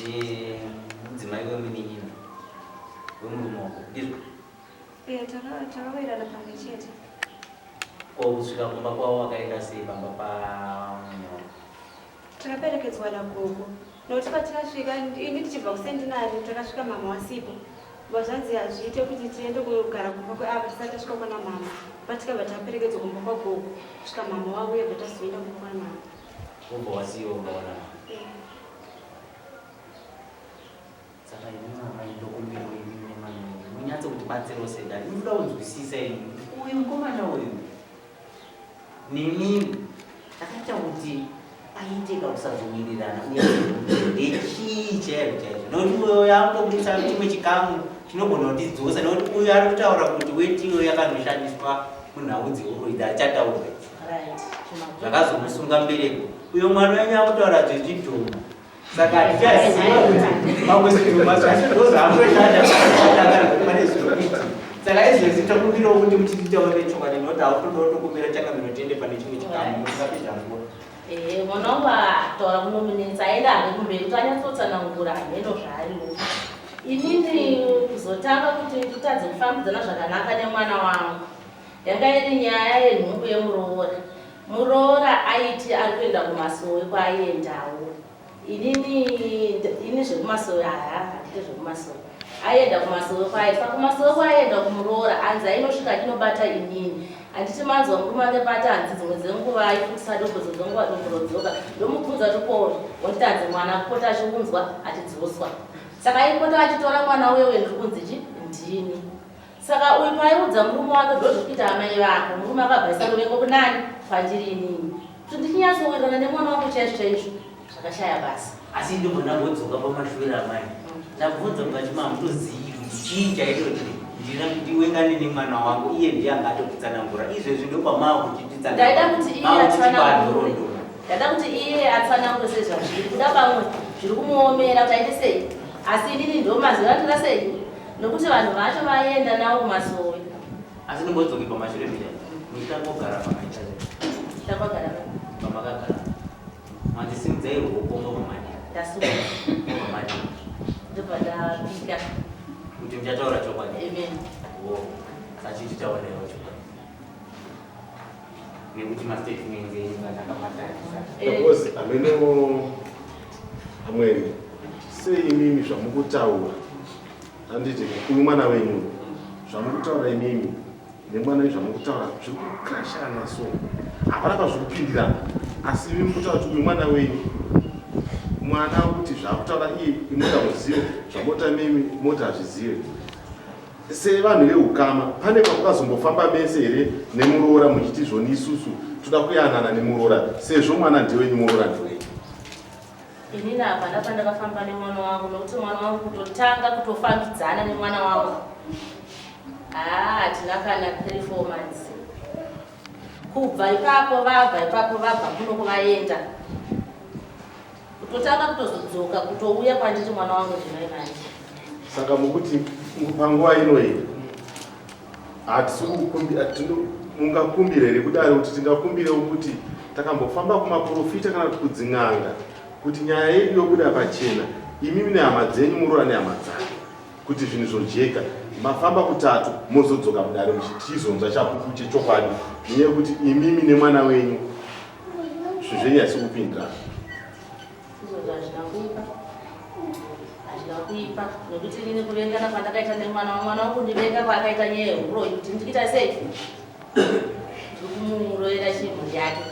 nemudzimai wemunin'ina wemurume wako. Ndizvo? Takawirana pamwe chete. Ko kusvika kumba kwavo wakaenda sei pamba pamunya wako? Takaperekedzwa nagogo nokuti patakasvika ini tichibva kusendinari takasvika mama wasipo vazvanzi hazviite kuti tiende kugara kumba kweava tisati tasvika kwana mama patikabva taperekedzwa kumba kwagogo kusvika mama wauya bva tazoenda kumba kwana mama. Wobva wasiiwa kumba kwana mama. Saka imi amai ndokumbirawo imi nemwana wenyu munyatse kutibatsirawo sedare. Inoda kunzwisisa imi kuti uyu mukomana uyu nemimi takaita kuti paite kakusazowirirana uye ndechii chaizvo chaizvo nokuti uyo yaakutobudisa chimwe chikamu chinogona kutidzosa nokuti uyu ari kutaura kuti weti iyo yakanoshandiswa munhau dzeuroyi dzaachataurwa zvakazomusunga mbereko uyo mwana wenyu akutaura zvezvidhoma saka hatichaziva kuti mamwe zvidhoma zvacho ndozvaanoshanda pane zvinokuita saka izvezvi tokumbirawo kuti muchititaurire chokwadi nokuti hautodawo tokumbira changamiro tiende pane chimwe chikamu musapedza nguva. Ehe, mwana wangu ataura kunomunetsa aenda hake kumberi kuti anyatsotsanangura hameno zvaariwo. Inini kuzotanga kuti nditadze kufambidzana zvakanaka nemwana wangu yanga iri nyaya yenhumbu yemuroora. Muroora aiti ari kuenda kumasowe kwaaiendawo. Inini ini zvekumasowe haa handite zvekumasowe. Aienda kumasowe kwaye pakumasowe kwaaienda kumuroora hanzi ainosvika achinobata inini. Handiti manzwa murume wake pati hanzi dzimwe dzenguva aifutisa dombo dzimwe dzenguva dombo rodzoka. Ndomubvunza kuti ko wonditi hanzi mwana kupota achiunzwa achidzoswa. Saka aipota achitora mwana uye uye ndiri kunzi chi ndini. Saka uyu paaiudza murume wake ndozvikuita amai vako, murume akabva aisa ruvengo kunani? Kwandiri inini. Kuti ndichinyatsowirirana nemwana wangu chaizvo chaizvo zvakashaya basa. Asi ndobva ndambodzoka pamashure amai. Ndabvunza mukati mamutozivi kuti chii chaita kuti ndiwengane nemwana wangu iye ndiye anga atokutsanangura izvezvi ndokwamaakuchititsanangura. Ndaida kuti iye atsanangure. Ndaida kuti iye atsanangure sezvazviri kuda pamwe zviri kumuomera kuti aite sei. Asi inini ndomaziva anditora sei nokuti vanhu vacho vaienda navo kumasowe. Asi ndimbodzoke pamashure mbijana. Muchitangogara pamaita sei? Takagara Pamakagara. Manzi simudzai ruoko mobva madii? Ndasumuka. Mobva madii? Ndobva ndapika. Kuti muchataura chokwadi. Amen. gogo sachititaurirewo chokwadi nekuti mastatements enyu ndakamatarisa. Because amenewo amweni sei imimi zvamukutaura handiti uyu mwana wenyu zvamukutaura imimi nemwana wenyu zvamukutaura zviri kukrashana so hapana pazviri kupindirana asi imi mukutaura kuti uyu mwana wenyu mwana kuti zvakutaura iye imoda muzive zvamota mimi mota hazvizive Sevanhu vehukama pane pamukazombofamba mese here nemuroora muchiti zvoni isusu toda kuyanana nemuroora sezvo mwana ndewenyu muroora ndewenyu? Inini hapana pandakafamba nemwana wangu nokuti mwana wangu kutotanga kutofambidzana nemwana wangu haa hatina kana 3 4 months kubva ipapo vabva ipapo vabva kuno kuvaenda Kutotanga kutozodzoka kutouya kwandiri mwana wangu zvimai manje. Saka mukuti panguva ino iyi hatisi kukumbira mungakumbira here kudare kuti tingakumbirewo kuti takambofamba kumaprofita kana kuti kudzin'anga kuti nyaya yedu yobuda pachena imimi nehama dzenyu muroora nehama dzake kuti zvinhu zvojeka mafamba kutatu mozodzoka mudare muchitizonzwa chapupu chechokwadi nenyaya yekuti imimi nemwana wenyu Zvinhu zvenyu haisi kupindirana. Izvozvo hazvina kuipa. Hazvina kuipa nekuti inini kuvengana kwandakaita nemwana wangu, mwana wangu kundivenga kwaakaita nyaya yehuroyi kuti ndikuita sei? Ndiri kumuroyera chimhuri yake.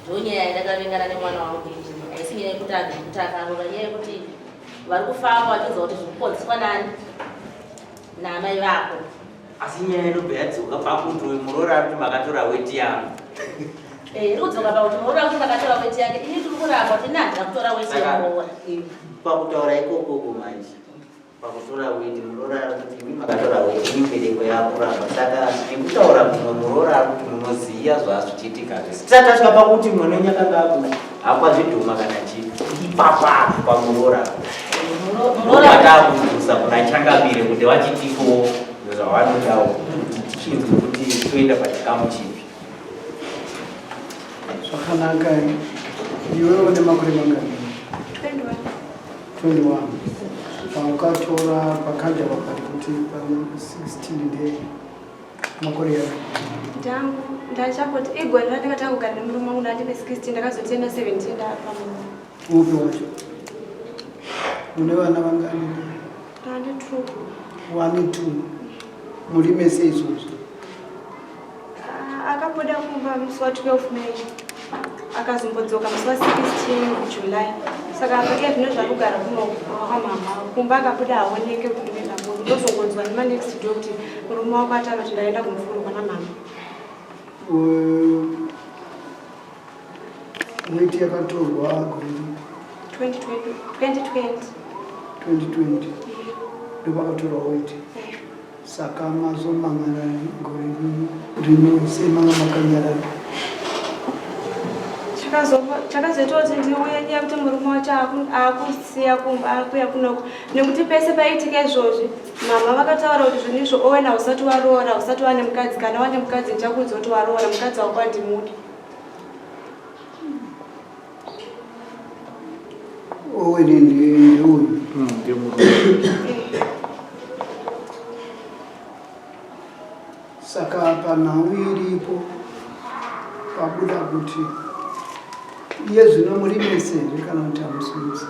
Ndonyaya yandakavengana nemwana wangu inini. Haisi nyaya yekuti kuti akaroora, nyaya yekuti vari kufamba vachiudza kuti zviri kukonzeswa nani naamai vako. Asi nyaya inobva yadzoka pakuti uyu muroora ari kuti makatora weti yangu. Eh, iri kudzoka pakuti muroora kuti makatora weti yake. Ini tiri kuramba kuti ini handina kutora weti yemuroora. Pakutaura ikokoko manje pakutora weti muroora ari kuti imi makatora weti ini mbereko yakuramba saka nekutaura kumwe muroora ari kuti munoziva zvazvichiitika zvese tisati tasvika pakuti mwana wenyu akanga akuhakwa zvidhoma kana chii ipapapo pamuroora Ndopatakudusa kuna changamire kuti vachitipowo zvavanodawo kuti tichinzwe kuti toenda pachikamu chipi. Zvakanaka, iwe une makore mangani? 21. 21. Paukatora pakanja pakati kuti pa 16 nde makore yako. Ndangu ndachangoti igore randakatanga kugara nemurume wangu ndandine 16 ndakazotenda 17 ndaapamurume. Upi wacho? Mune vana vangani? Tane two. One two. Muri mese izvozvo? Ah, akabuda kumba musi wa 12 May. Akazombodzoka musi wa 16 July. Saka apa iye zvino zvakugara kuno kwamama. Kumba akabuda haoneke kuti unoenda kupi. Ndozongonzwa nema next door kuti murume wako ataura kuti ndaenda kumufuro kwana mama. Weti yakatorwa gore ripi? 2020. 2020 ndopakatorwa weti. Saka mazomangana gore rino sei manga makanyarara? Chakazoita kuti ndiuye nyaya yekuti murume wacho akusiya kumba akuya kunoko nekuti pese paiitika izvozvi mama vakataura kuti zvinhu izvo Owen hausati waroora hausati wane mukadzi kana wane mukadzi ndichakuudza kuti waroora mukadzi wako handimudi. Owen ndeuyu. Saka panhau iripo pabuda kuti iye zvino muri mese here kana kuti hamusi mese?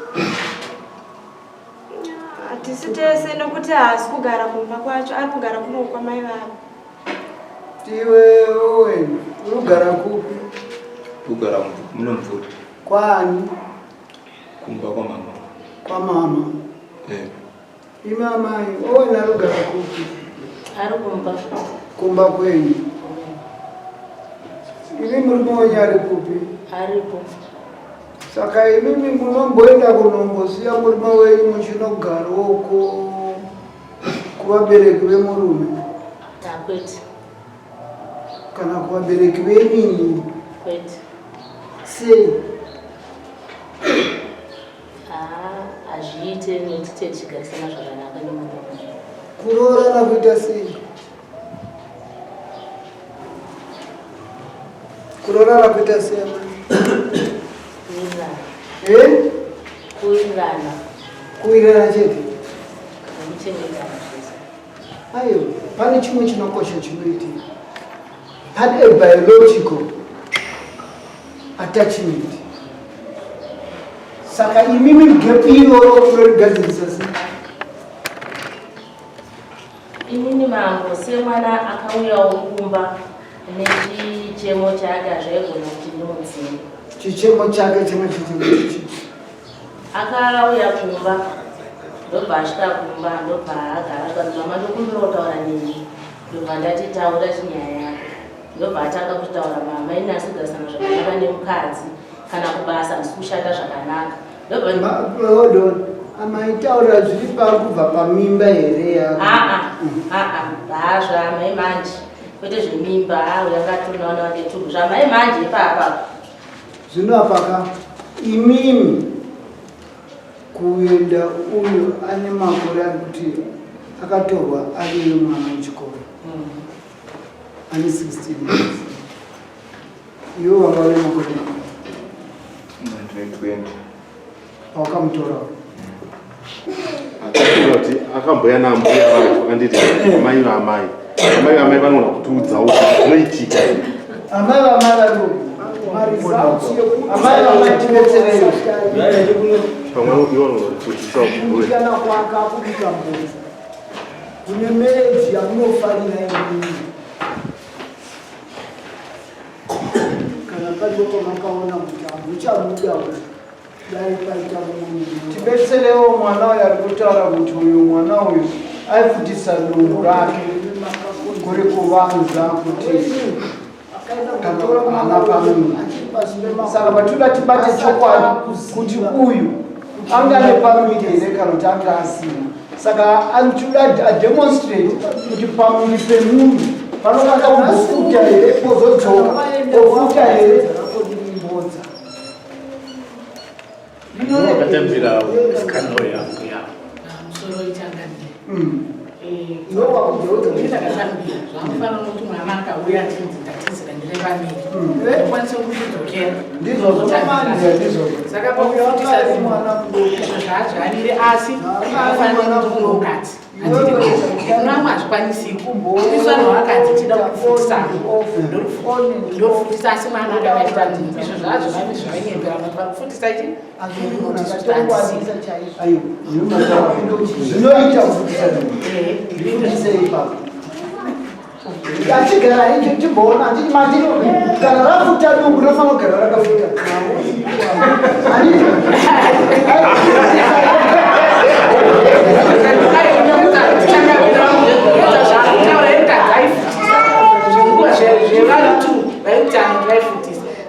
Hatisi tese nekuti haasi kugara kumba kwacho ari kugara kuno kwamai vavo. Iwe Owen, unogara kupi? Kugara muno mvura. Kwani? Kumba kwamama. Kwamama. Eh. Imi amai, Owen arikugara kupi? Ari kumba. Kumba kwenyu. Imi murume wenyu ari kupi? Aripo. Saka imimi munomboenda kunombosiya murume wenyu muchinogara uko kuvabereki vemurume? Kwete. Kana kuvabereki venyu? Kwete. Sei? Ah, hazviite nekuti tichigarisana zvakanaka nemurume. Kuroorana kuita sei? Kuroorana kuita sei amai? Kuwirirana. Eh? Kuwirirana. Kuwirirana chete. Nekuchengetana zvese. Aiwa, pane chimwe chinokosha chinoitika. Pane a biological attachment. Saka imimi gap iroro munorigadzirisa sei? Inini mambo semwana akauyawo kumba nechichemo chake hazvaigona kuti ndimudzinge. Chichemo chake changa chichemo chichi. Akauya kumba ndobva asvika kumba ndobva agara zvikanzi mama ndokumbira kutaura nemi ndobva ndati taura chinyaya yako ndobva atanga kutaura mama ini asi kugarisana zvakanaka nemukadzi kana kubasa handisi kushanda zvakanaka ndobva Hold on. Amaitaura zviri pakubva pamimba here yako? aa aa haa zvamai manje kwete zvemimba haa uyo akatonaona wake tubu zvamai manje ipapa Zvino apaka imimi kuenda uyu ane makore ari kuti akatorwa ari mwana wechikoro ane 16 years iwe wanga une makore Ndine 20. pawakamutora Akafunga kuti akamboya naambuya vacho anditi amai vaamai amai vaamai vanogona kutiudzawo kuti zvinoitika amai vamai vari maresults amai vamai tibetserei pamwe ivo vanogona kutidzisawo kubhuya kudikana kwaka kubika mbodza kune mereji yamunofarira imini kana paripo pamakaona kuti hamuchamuda dai paita mumwe tibetserewo mwana uyu ari kutaura kuti uyu mwana uyu aifutisa dumbu rake kuri kuvanza kuti kana pamimba saka patinoda tibate chokwadi kuti uyu anga ane pamuviri here kana kuti anga asina saka anotoda ademonstrate kuti pamuviri pemunhu panokanga kumbofuta here pozodzoka ofuta here Wakatambira musikana uyu ambuya. Musoro ichangamire. Ndakatambira zvamufanira kuti mwana akauya achinzi ndatizira ndine vamiri okwanisa kuzvidzokera. Ndizvozvo manje, ndizvozvo. Saka pakufundisa izvo zvaazvanire asi zvakafanira kuti munhukadzi handiti hazvikwanisi isu vanhu vakadzi tida kufundisa ndofundisa asi mwana akavaita izvo zvazvo vane zvavainyembera vanhu varikufundisa chi zvinoita kufundisa ndifundise ipapo achigara icho timboona handiti mandino kana rafuta dumbu rinofanira kugara rakafuta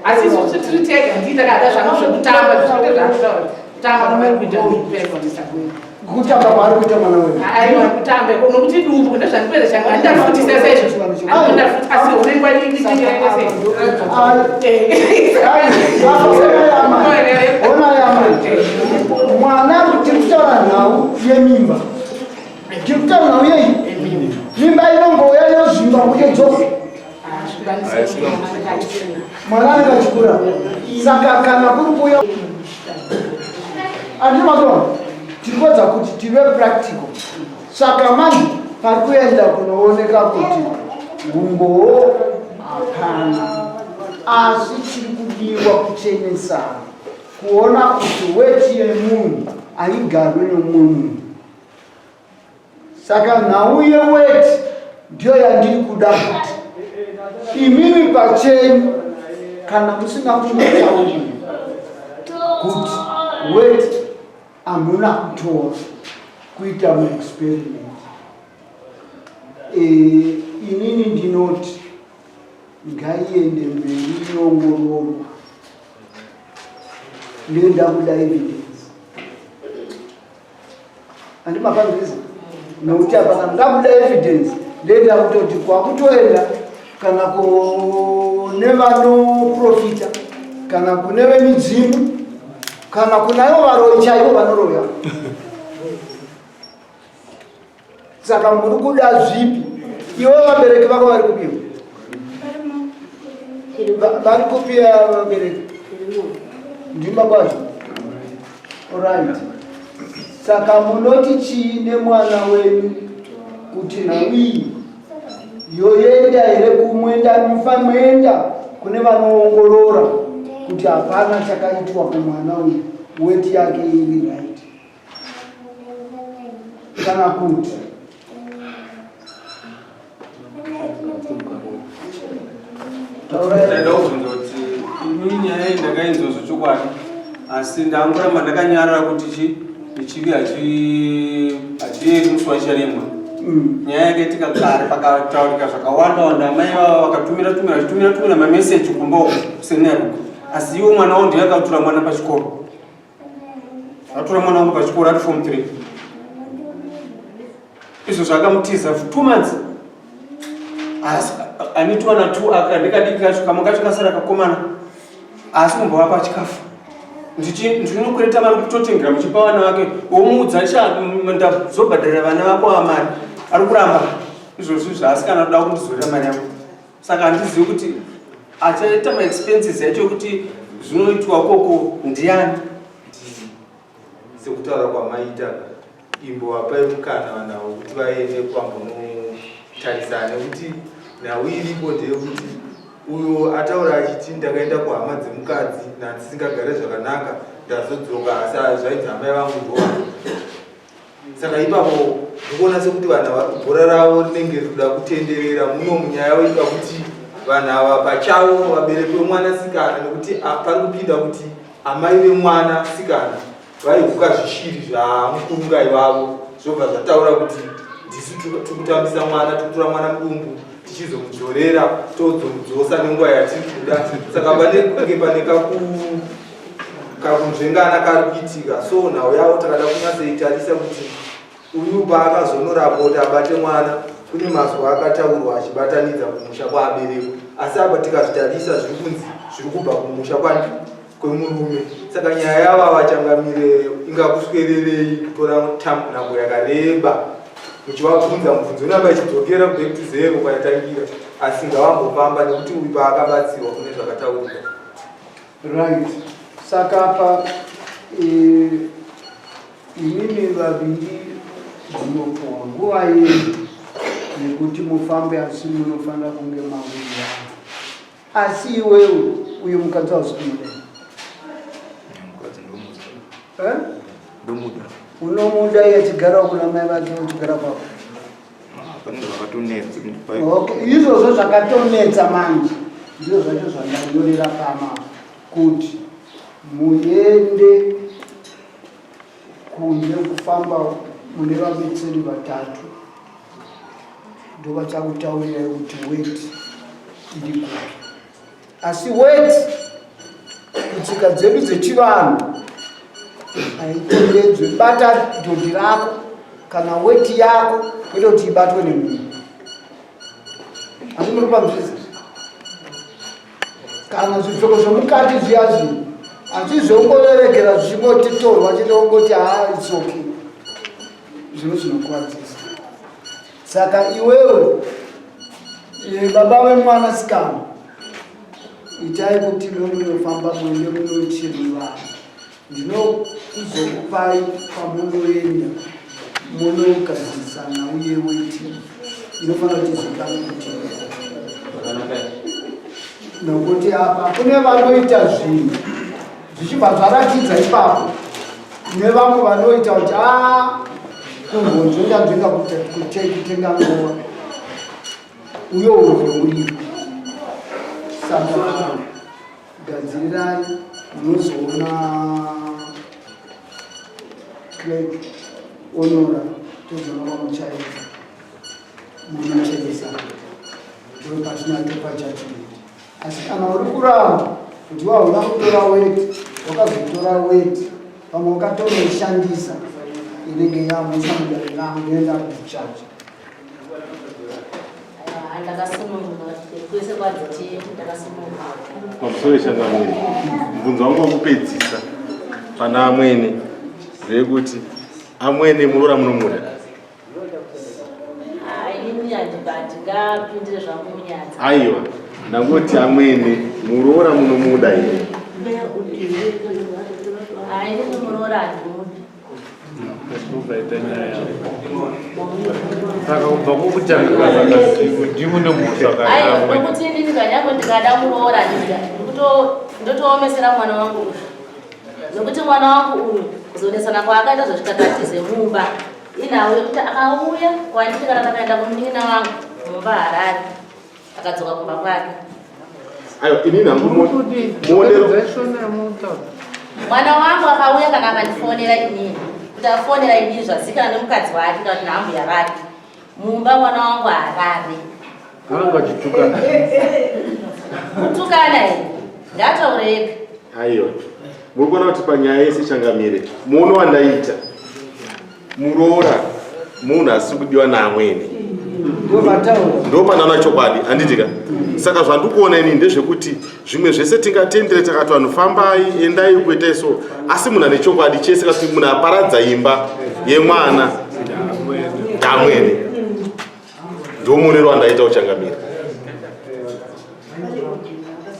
asi isusu tiri tega ndii takada zvangu zvekutamba zvinote zvakutaura kutamba kwamai kuita kuita kutamba kwaari kuita mwana wedu aiwa kutamba nokuti dumbu ndozvandipedza changu handindafutisa saizvozvo handindafuti asi unenge wadinditingerere sei ona yamai mwana tiri kutaura nhau yemimba tiri kutaura nhau yei mimba inongouya yozvimba kutodzoka mwana anenge achikura saka kana kuri kuuya andii mazuva tiri kuedza kuti tive practical saka manje pari kuenda kunooneka kuti umbowo hapana asi chiri kudiwa kuchenesana kuona kuti weti yemunhu haigarwe nomumwe munhu Saka nhau yeweti ndiyo yandiri kuda kuti imimi pachenyu kana musina kungotaurira kuti weti hamuna kutora kuita maexperiment e, inini ndinoti ngaiende mberi inoongororwa ndoenda kuda evidence Andi mapanzwisa nokuti apa kana ndabuda evidence ndoenda kutoti kwakutoenda kana kune vanoprofita kana kune vemidzimu kana kuna ivo varoyi chaivo vanoroya saka muri kuda zvipi iwe vabereki vako vari kupiwa vari kupiwa vabereki ndima kwazvo orit saka munoti chii nemwana wenyu kuti nhau iyi yoenda here kumwenda mufamwenda kune vanoongorora kuti hapana chakaitwa kumwana uyu weti yake iri right kana kuti Ndaida kubvunza kuti ini nyaya iyi ndakainzwa zvechokwadi asi ndangoramba ndakanyarara kuti chi chivi hachieri musi wacharemwa mm. nyaya yakaitika kare pakataurika zvakawanda wanda amai vava vakatumira tumira vachitumira tumira mameseji kumba uku senaruka asi iwo mwana wo ndiye akatura mwana pachikoro atora mwana wangu pachikoro ari form 3 izvo zvakamutiza for two months asi ane twana two aka ndikadiki kacho kamwe kacho kasara kakomana asi kumbovapa chikafu ndinokwereta mari kutotengera muchipa vana vake womuudza cha ndazobhadharira vana vako amari ari kuramba izvozvi zvaasikana kuda kundizorera mari yangu saka handizivi kuti achaita maexpenses yacho ekuti zvinoitwa koko ndiani sekutaura kwamaita imbovapai mukana vanhu avo kuti vaende kwambonotarisana nekuti nhau iripo ndeyekuti uyo ataura achiti ndakaenda kuhama dzemukadzi nandisingagare zvakanaka ndazodzoka asi zvainzi amai vangu ndoa saka ipapo ndikuona sekuti vanhu ava bhora ravo rinenge rikuda kutenderera muno munyaya yoita kuti vanhu ava pachavo vabereki vemwanasikana nekuti pari kupinda kuti amai vemwana sikana vaihuka zvishiri zvamukurungai vavo zvobva zvataura kuti ndisu tikutambisa mwana tikutora mwana mudumbu tichizomudzorera tozomudzosa nenguva yatiri kuda saka pane kunge pane kaku kakunzvengana kari kuitika so nhau yavo takada kunyatsoitarisa kuti uyu paakazonorapwa kuti abate mwana kune mazwa akataurwa achibatanidza kumusha kwaaberekwa asi apa tikazvitarisa zviri kunzi zviri kubva kumusha kwani kwemurume saka nyaya yavo avachangamire ingakuswererei kutora nhambo yakareba muchivabvunza mubvunzo inamba ichidzokera back to zero kwayatangira asi ngavambofamba nekuti uyu paakabatsirwa kune zvakataurika Right. Saka apa eh, imimi vaviri munopuwa nguva yenyu yekuti mufambe asi munofanira kunge mawirirana. Asi iwewe uyo mukadzi hausi kumuda. Mukadzi ndomuda. Eh? Ndomuda. Unomuda iye achigara kuna mai vake uchigara kwako. Pane zvakatonetsa. Okay, izvozvo zvakatonetsa manje ndizvo zvacho zvandanyorera pama kuti muende kunze kufamba mune vabetseri vatatu ndovachakutaurirai kuti weti iri kupi asi weti kutsika dzedu dzechivanhu haitendedzwe bata dhodhi rako kana weti yako kwete kuti ibatwe nemunhu asi muri pamzvizi kana zvipfeko zvemukati zviya zvi hazvizongoreregera zvichingotitorwa chete wongoti haa its okay zvinhu zvinokuwadzisa Saka iwewe eh, baba vemwana sikana itai kuti munofamba muende munochirwa ndinokuzokupai pamunoenda munogadzirisana uye weti inofanira kuti zikanwe kuti nokuti apa kune vanoita zvinhu zvichibva zvaratidza ipapo nevamwe vanoita kuti a ah, kungonzvenga nzvenga kutenga nguva uyo urwe uripo saka gadzirirai munozoona clerk onora tozoona kwamuchaita munocheresa ndopatinato pajudgment asi kana uri kuramba kuti wauna kutora weti wakazotora weti pamwe wakatonoishandisa inenge yamusa mudare rangu ndoenda kuchacha Pamusoro changamire, mubvunzo wangu wekupedzisa pana amwene ndeyekuti amwene muroora munomuda? Aiwa, ndangoti amwene muroora munomuda here? Ndozvaita nyaya. Saka kubva kwokutanga kazakasiku ndimune mhosva Aiwa, kana nokuti inini kanyangwe ndikada muroora ndika ndotoomesera mwana wangu uyu. Nokuti mwana wangu uyu kuzonesana kwaakaita zvasvika mumba inhau yekuti akauya kwandiri kana ndakaenda kumunin'ina wangu mumba Harare akadzoka kumba kwake. Aiwa, inini hangu muonero Mwana wangu akauya kana akandifonera inini kuti afonera inini zvazikana nemukadzi wake kana kuti naambuya vake mumba mwana wangu harare Vanenge vachitukana. Kutukana here? Ngataure ega. Aiwa, muri kuona kuti panyaya yese changamire, muono wandaita muroora munhu asiri kudiwa naamwene ndopanaona chokwadi handiti ka? Saka zvandikuona inini ndezvekuti zvimwe zvese tingatendere takati vanhu fambai endai kuitai so, asi munhu ane chokwadi chese kasi munhu aparadza imba yemwana ndamwene. Ndomuonero wandaita uchangamire.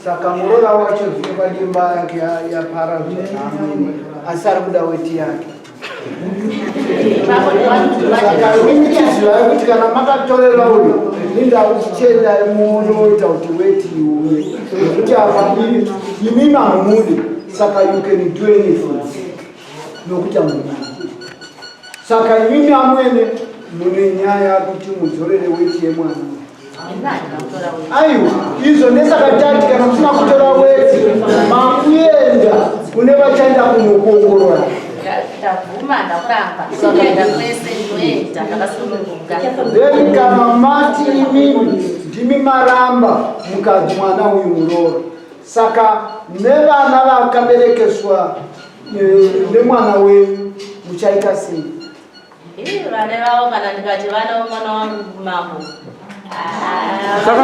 Saka muroora wacho zvokwadi imba yake yaparadzwa naamwene, asi ari kuda weti yake. Saka imimi chizivai kuti kana makatorera uyu nindakuchiendai munoita kuti weti iuye, nekuti apa imimi hamudi, saka you can do anything nokuti hamudi. Saka imimi amwene mune nyaya kuti mudzorere weti yemwana. Aiwa, izvo ndesaka tati kana musina kutora weti makuenda kune vachaenda kunokuongorora. Ndabvuma, ndakuramba. Ndikaenda kwese ndinoenda ndakasununguka. Then kana mati imimi ndimi maramba mukadzi mwana uyu muroora, saka nevana vakaberekeswa nemwana wenyu muchaita sei? Ii, vana vavo kana ndikati vana vomwana wangu mambo. Saka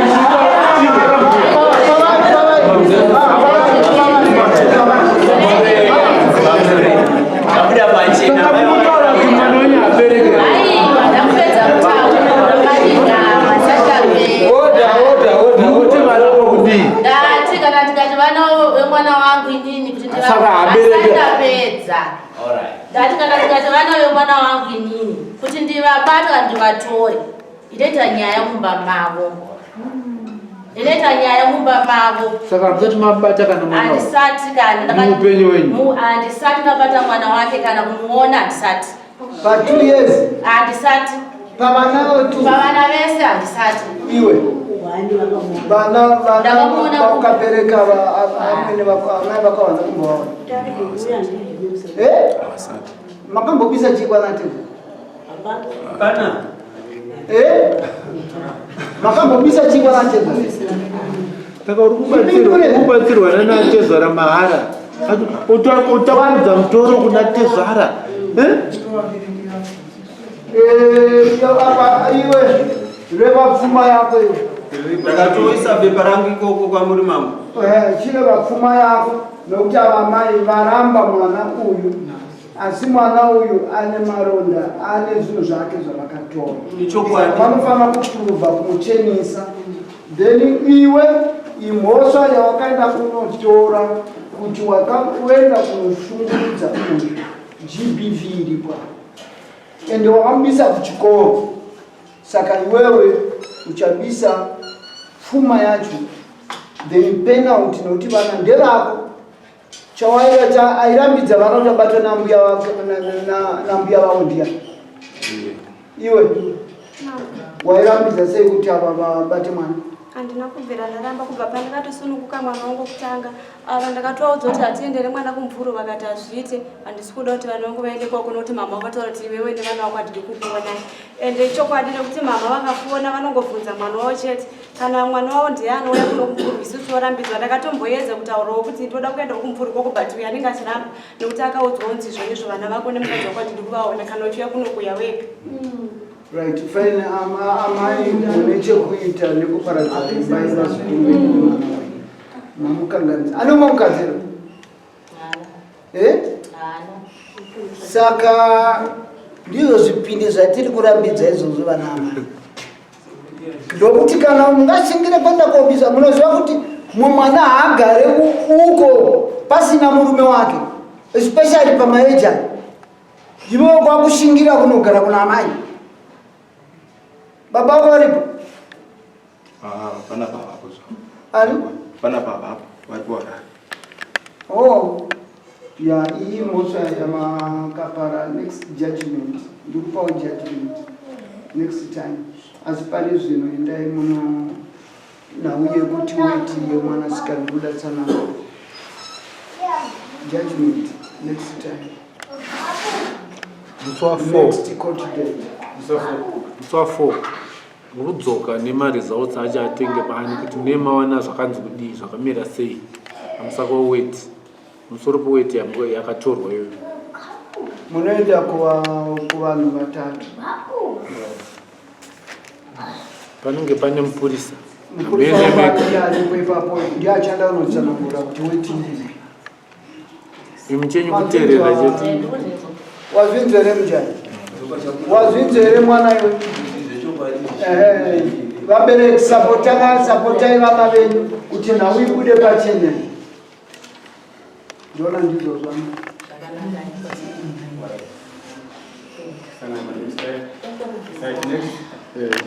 Abuda pachena. Munotaura kuti mwana wenyu abereke. Aiwa, ndakupedza kutaura ndakadingama sachapera. Mukuti vana vokudii? Ndati kana ndikati vana vemwana wangu inini kuti Saka habereke. ndapedza. Ndati kana ndikati vana vemwana wangu inini kuti ndivabate kana ndivatore, inoita nyaya mumba mavo. Inoita nyaya mumba mavo. Saka hamusati mabata kana mwana wavo? Handisati kana Muupenyu wenyu? Handisati ndabata mwana wake kana kumuona handisati. Pa 2 years? Handisati. Pavana vetu? Pavana vese handisati. Iwe vana vana vakabereka amwene vako amai vako havana kumbovaona? Eh? Makambobisa chii kwana tete? Pana. Eh? Makambobisa chii kwana tete? Saka uri kubatsirwa nana tezvara mahara, utakudza mutoro kuna tezvara. Eh? Eh, apa iwe reva pfuma yako iwe. Ndakatoisa bepa rangu ikoko kwamuri mambo. Eh, chireva pfuma yako nokuti ava mai varamba mwana uyu, asi mwana uyu ane maronda, ane zvinhu zvake zvavakatora. Ichokwadi. Vanofanira kuprova kumuchenesa. Then iwe imhosva yawakaenda kunotora kuti wakaenda kunoshungurudza uyu, GBV iripo apa. Ende wakamubisa kuchikoro, saka iwewe uchabisa pfuma yacho, then penalty, nokuti vana ndevako. Chawaiva cha airambidza vana kuti abatwe nambuya vake nambuya vavo ndiani? Iwe wairambidza sei kuti ava vabate mwana? Handina kubvira ndaramba kubva pandakatosununguka mwana wangu kutanga. Ava ndakatovaudza kuti hatiendere mwana kumvuro, vakati hazviite, handisi kuda kuti vana vangu vaende kwako nokuti mama vakataura kuti iwewe nevana vako handidi kukuonai. Ende ichokwadi nekuti mama vakafona vanongobvunza mwana wavo chete. Kana mwana wavo ndiye anouya kuno kumvuro, isusu torambidzwa. Ndakatomboedza kutaurawo kuti ndoda kuenda kumvuro kwako, but uyo anenge achiramba nekuti akaudzwa kunzi izvo nezvo vana vako nemukadzi wako handidi kuvaona, kana uchiuya kuno kuya wega. Right, fine. Amai mune chekuita nekuparadza imba yevazukuru venyu nemwana wenyu. Mamukanganisa. Ane umwe mukadzi here? Eh? Saka ndizvo zvipindi zvatiri kurambidza izvozvo vana amai, ndokuti kana mungashingire kuenda kobisa, munoziva kuti mumwana haagare uko pasina murume wake, especially pamaeja. Iwewe kwakushingira kunogara kuna amai. Baba vako varipo? Ah, pana baba apo zva. Ari? Pana baba apo vari kuharare. Oh. Ya iyi mhosva yamakapara next judgment. Ndikupawo judgment next time. Asi pari zvino endai muno nhau yekuti weti yemwanasikana kuda tsananguro. Judgment next time. Musi wa 4. Next court date. Musi wa 4 murikudzoka nemaresults acho atenge paani kuti mune mawana zvakanzi kudii zvakamira sei pamusaka weweti musoro peweti yakatorwa iyoyo. Munoenda kuvanhu vatatu. Panenge pane mupurisa. Mupurisa aripo ipapo ndiye achada unotsanangura kuti weti ipi. Imi chenyu kuteerera chete. Wazvinzwa here mujaya? Wazvinzwa here mwana iwe? Ehe. Vabereki sapotana sapotai vana venyu kuti nhau ibude pachena. Ndiona ndizvo zvangu. Right, next.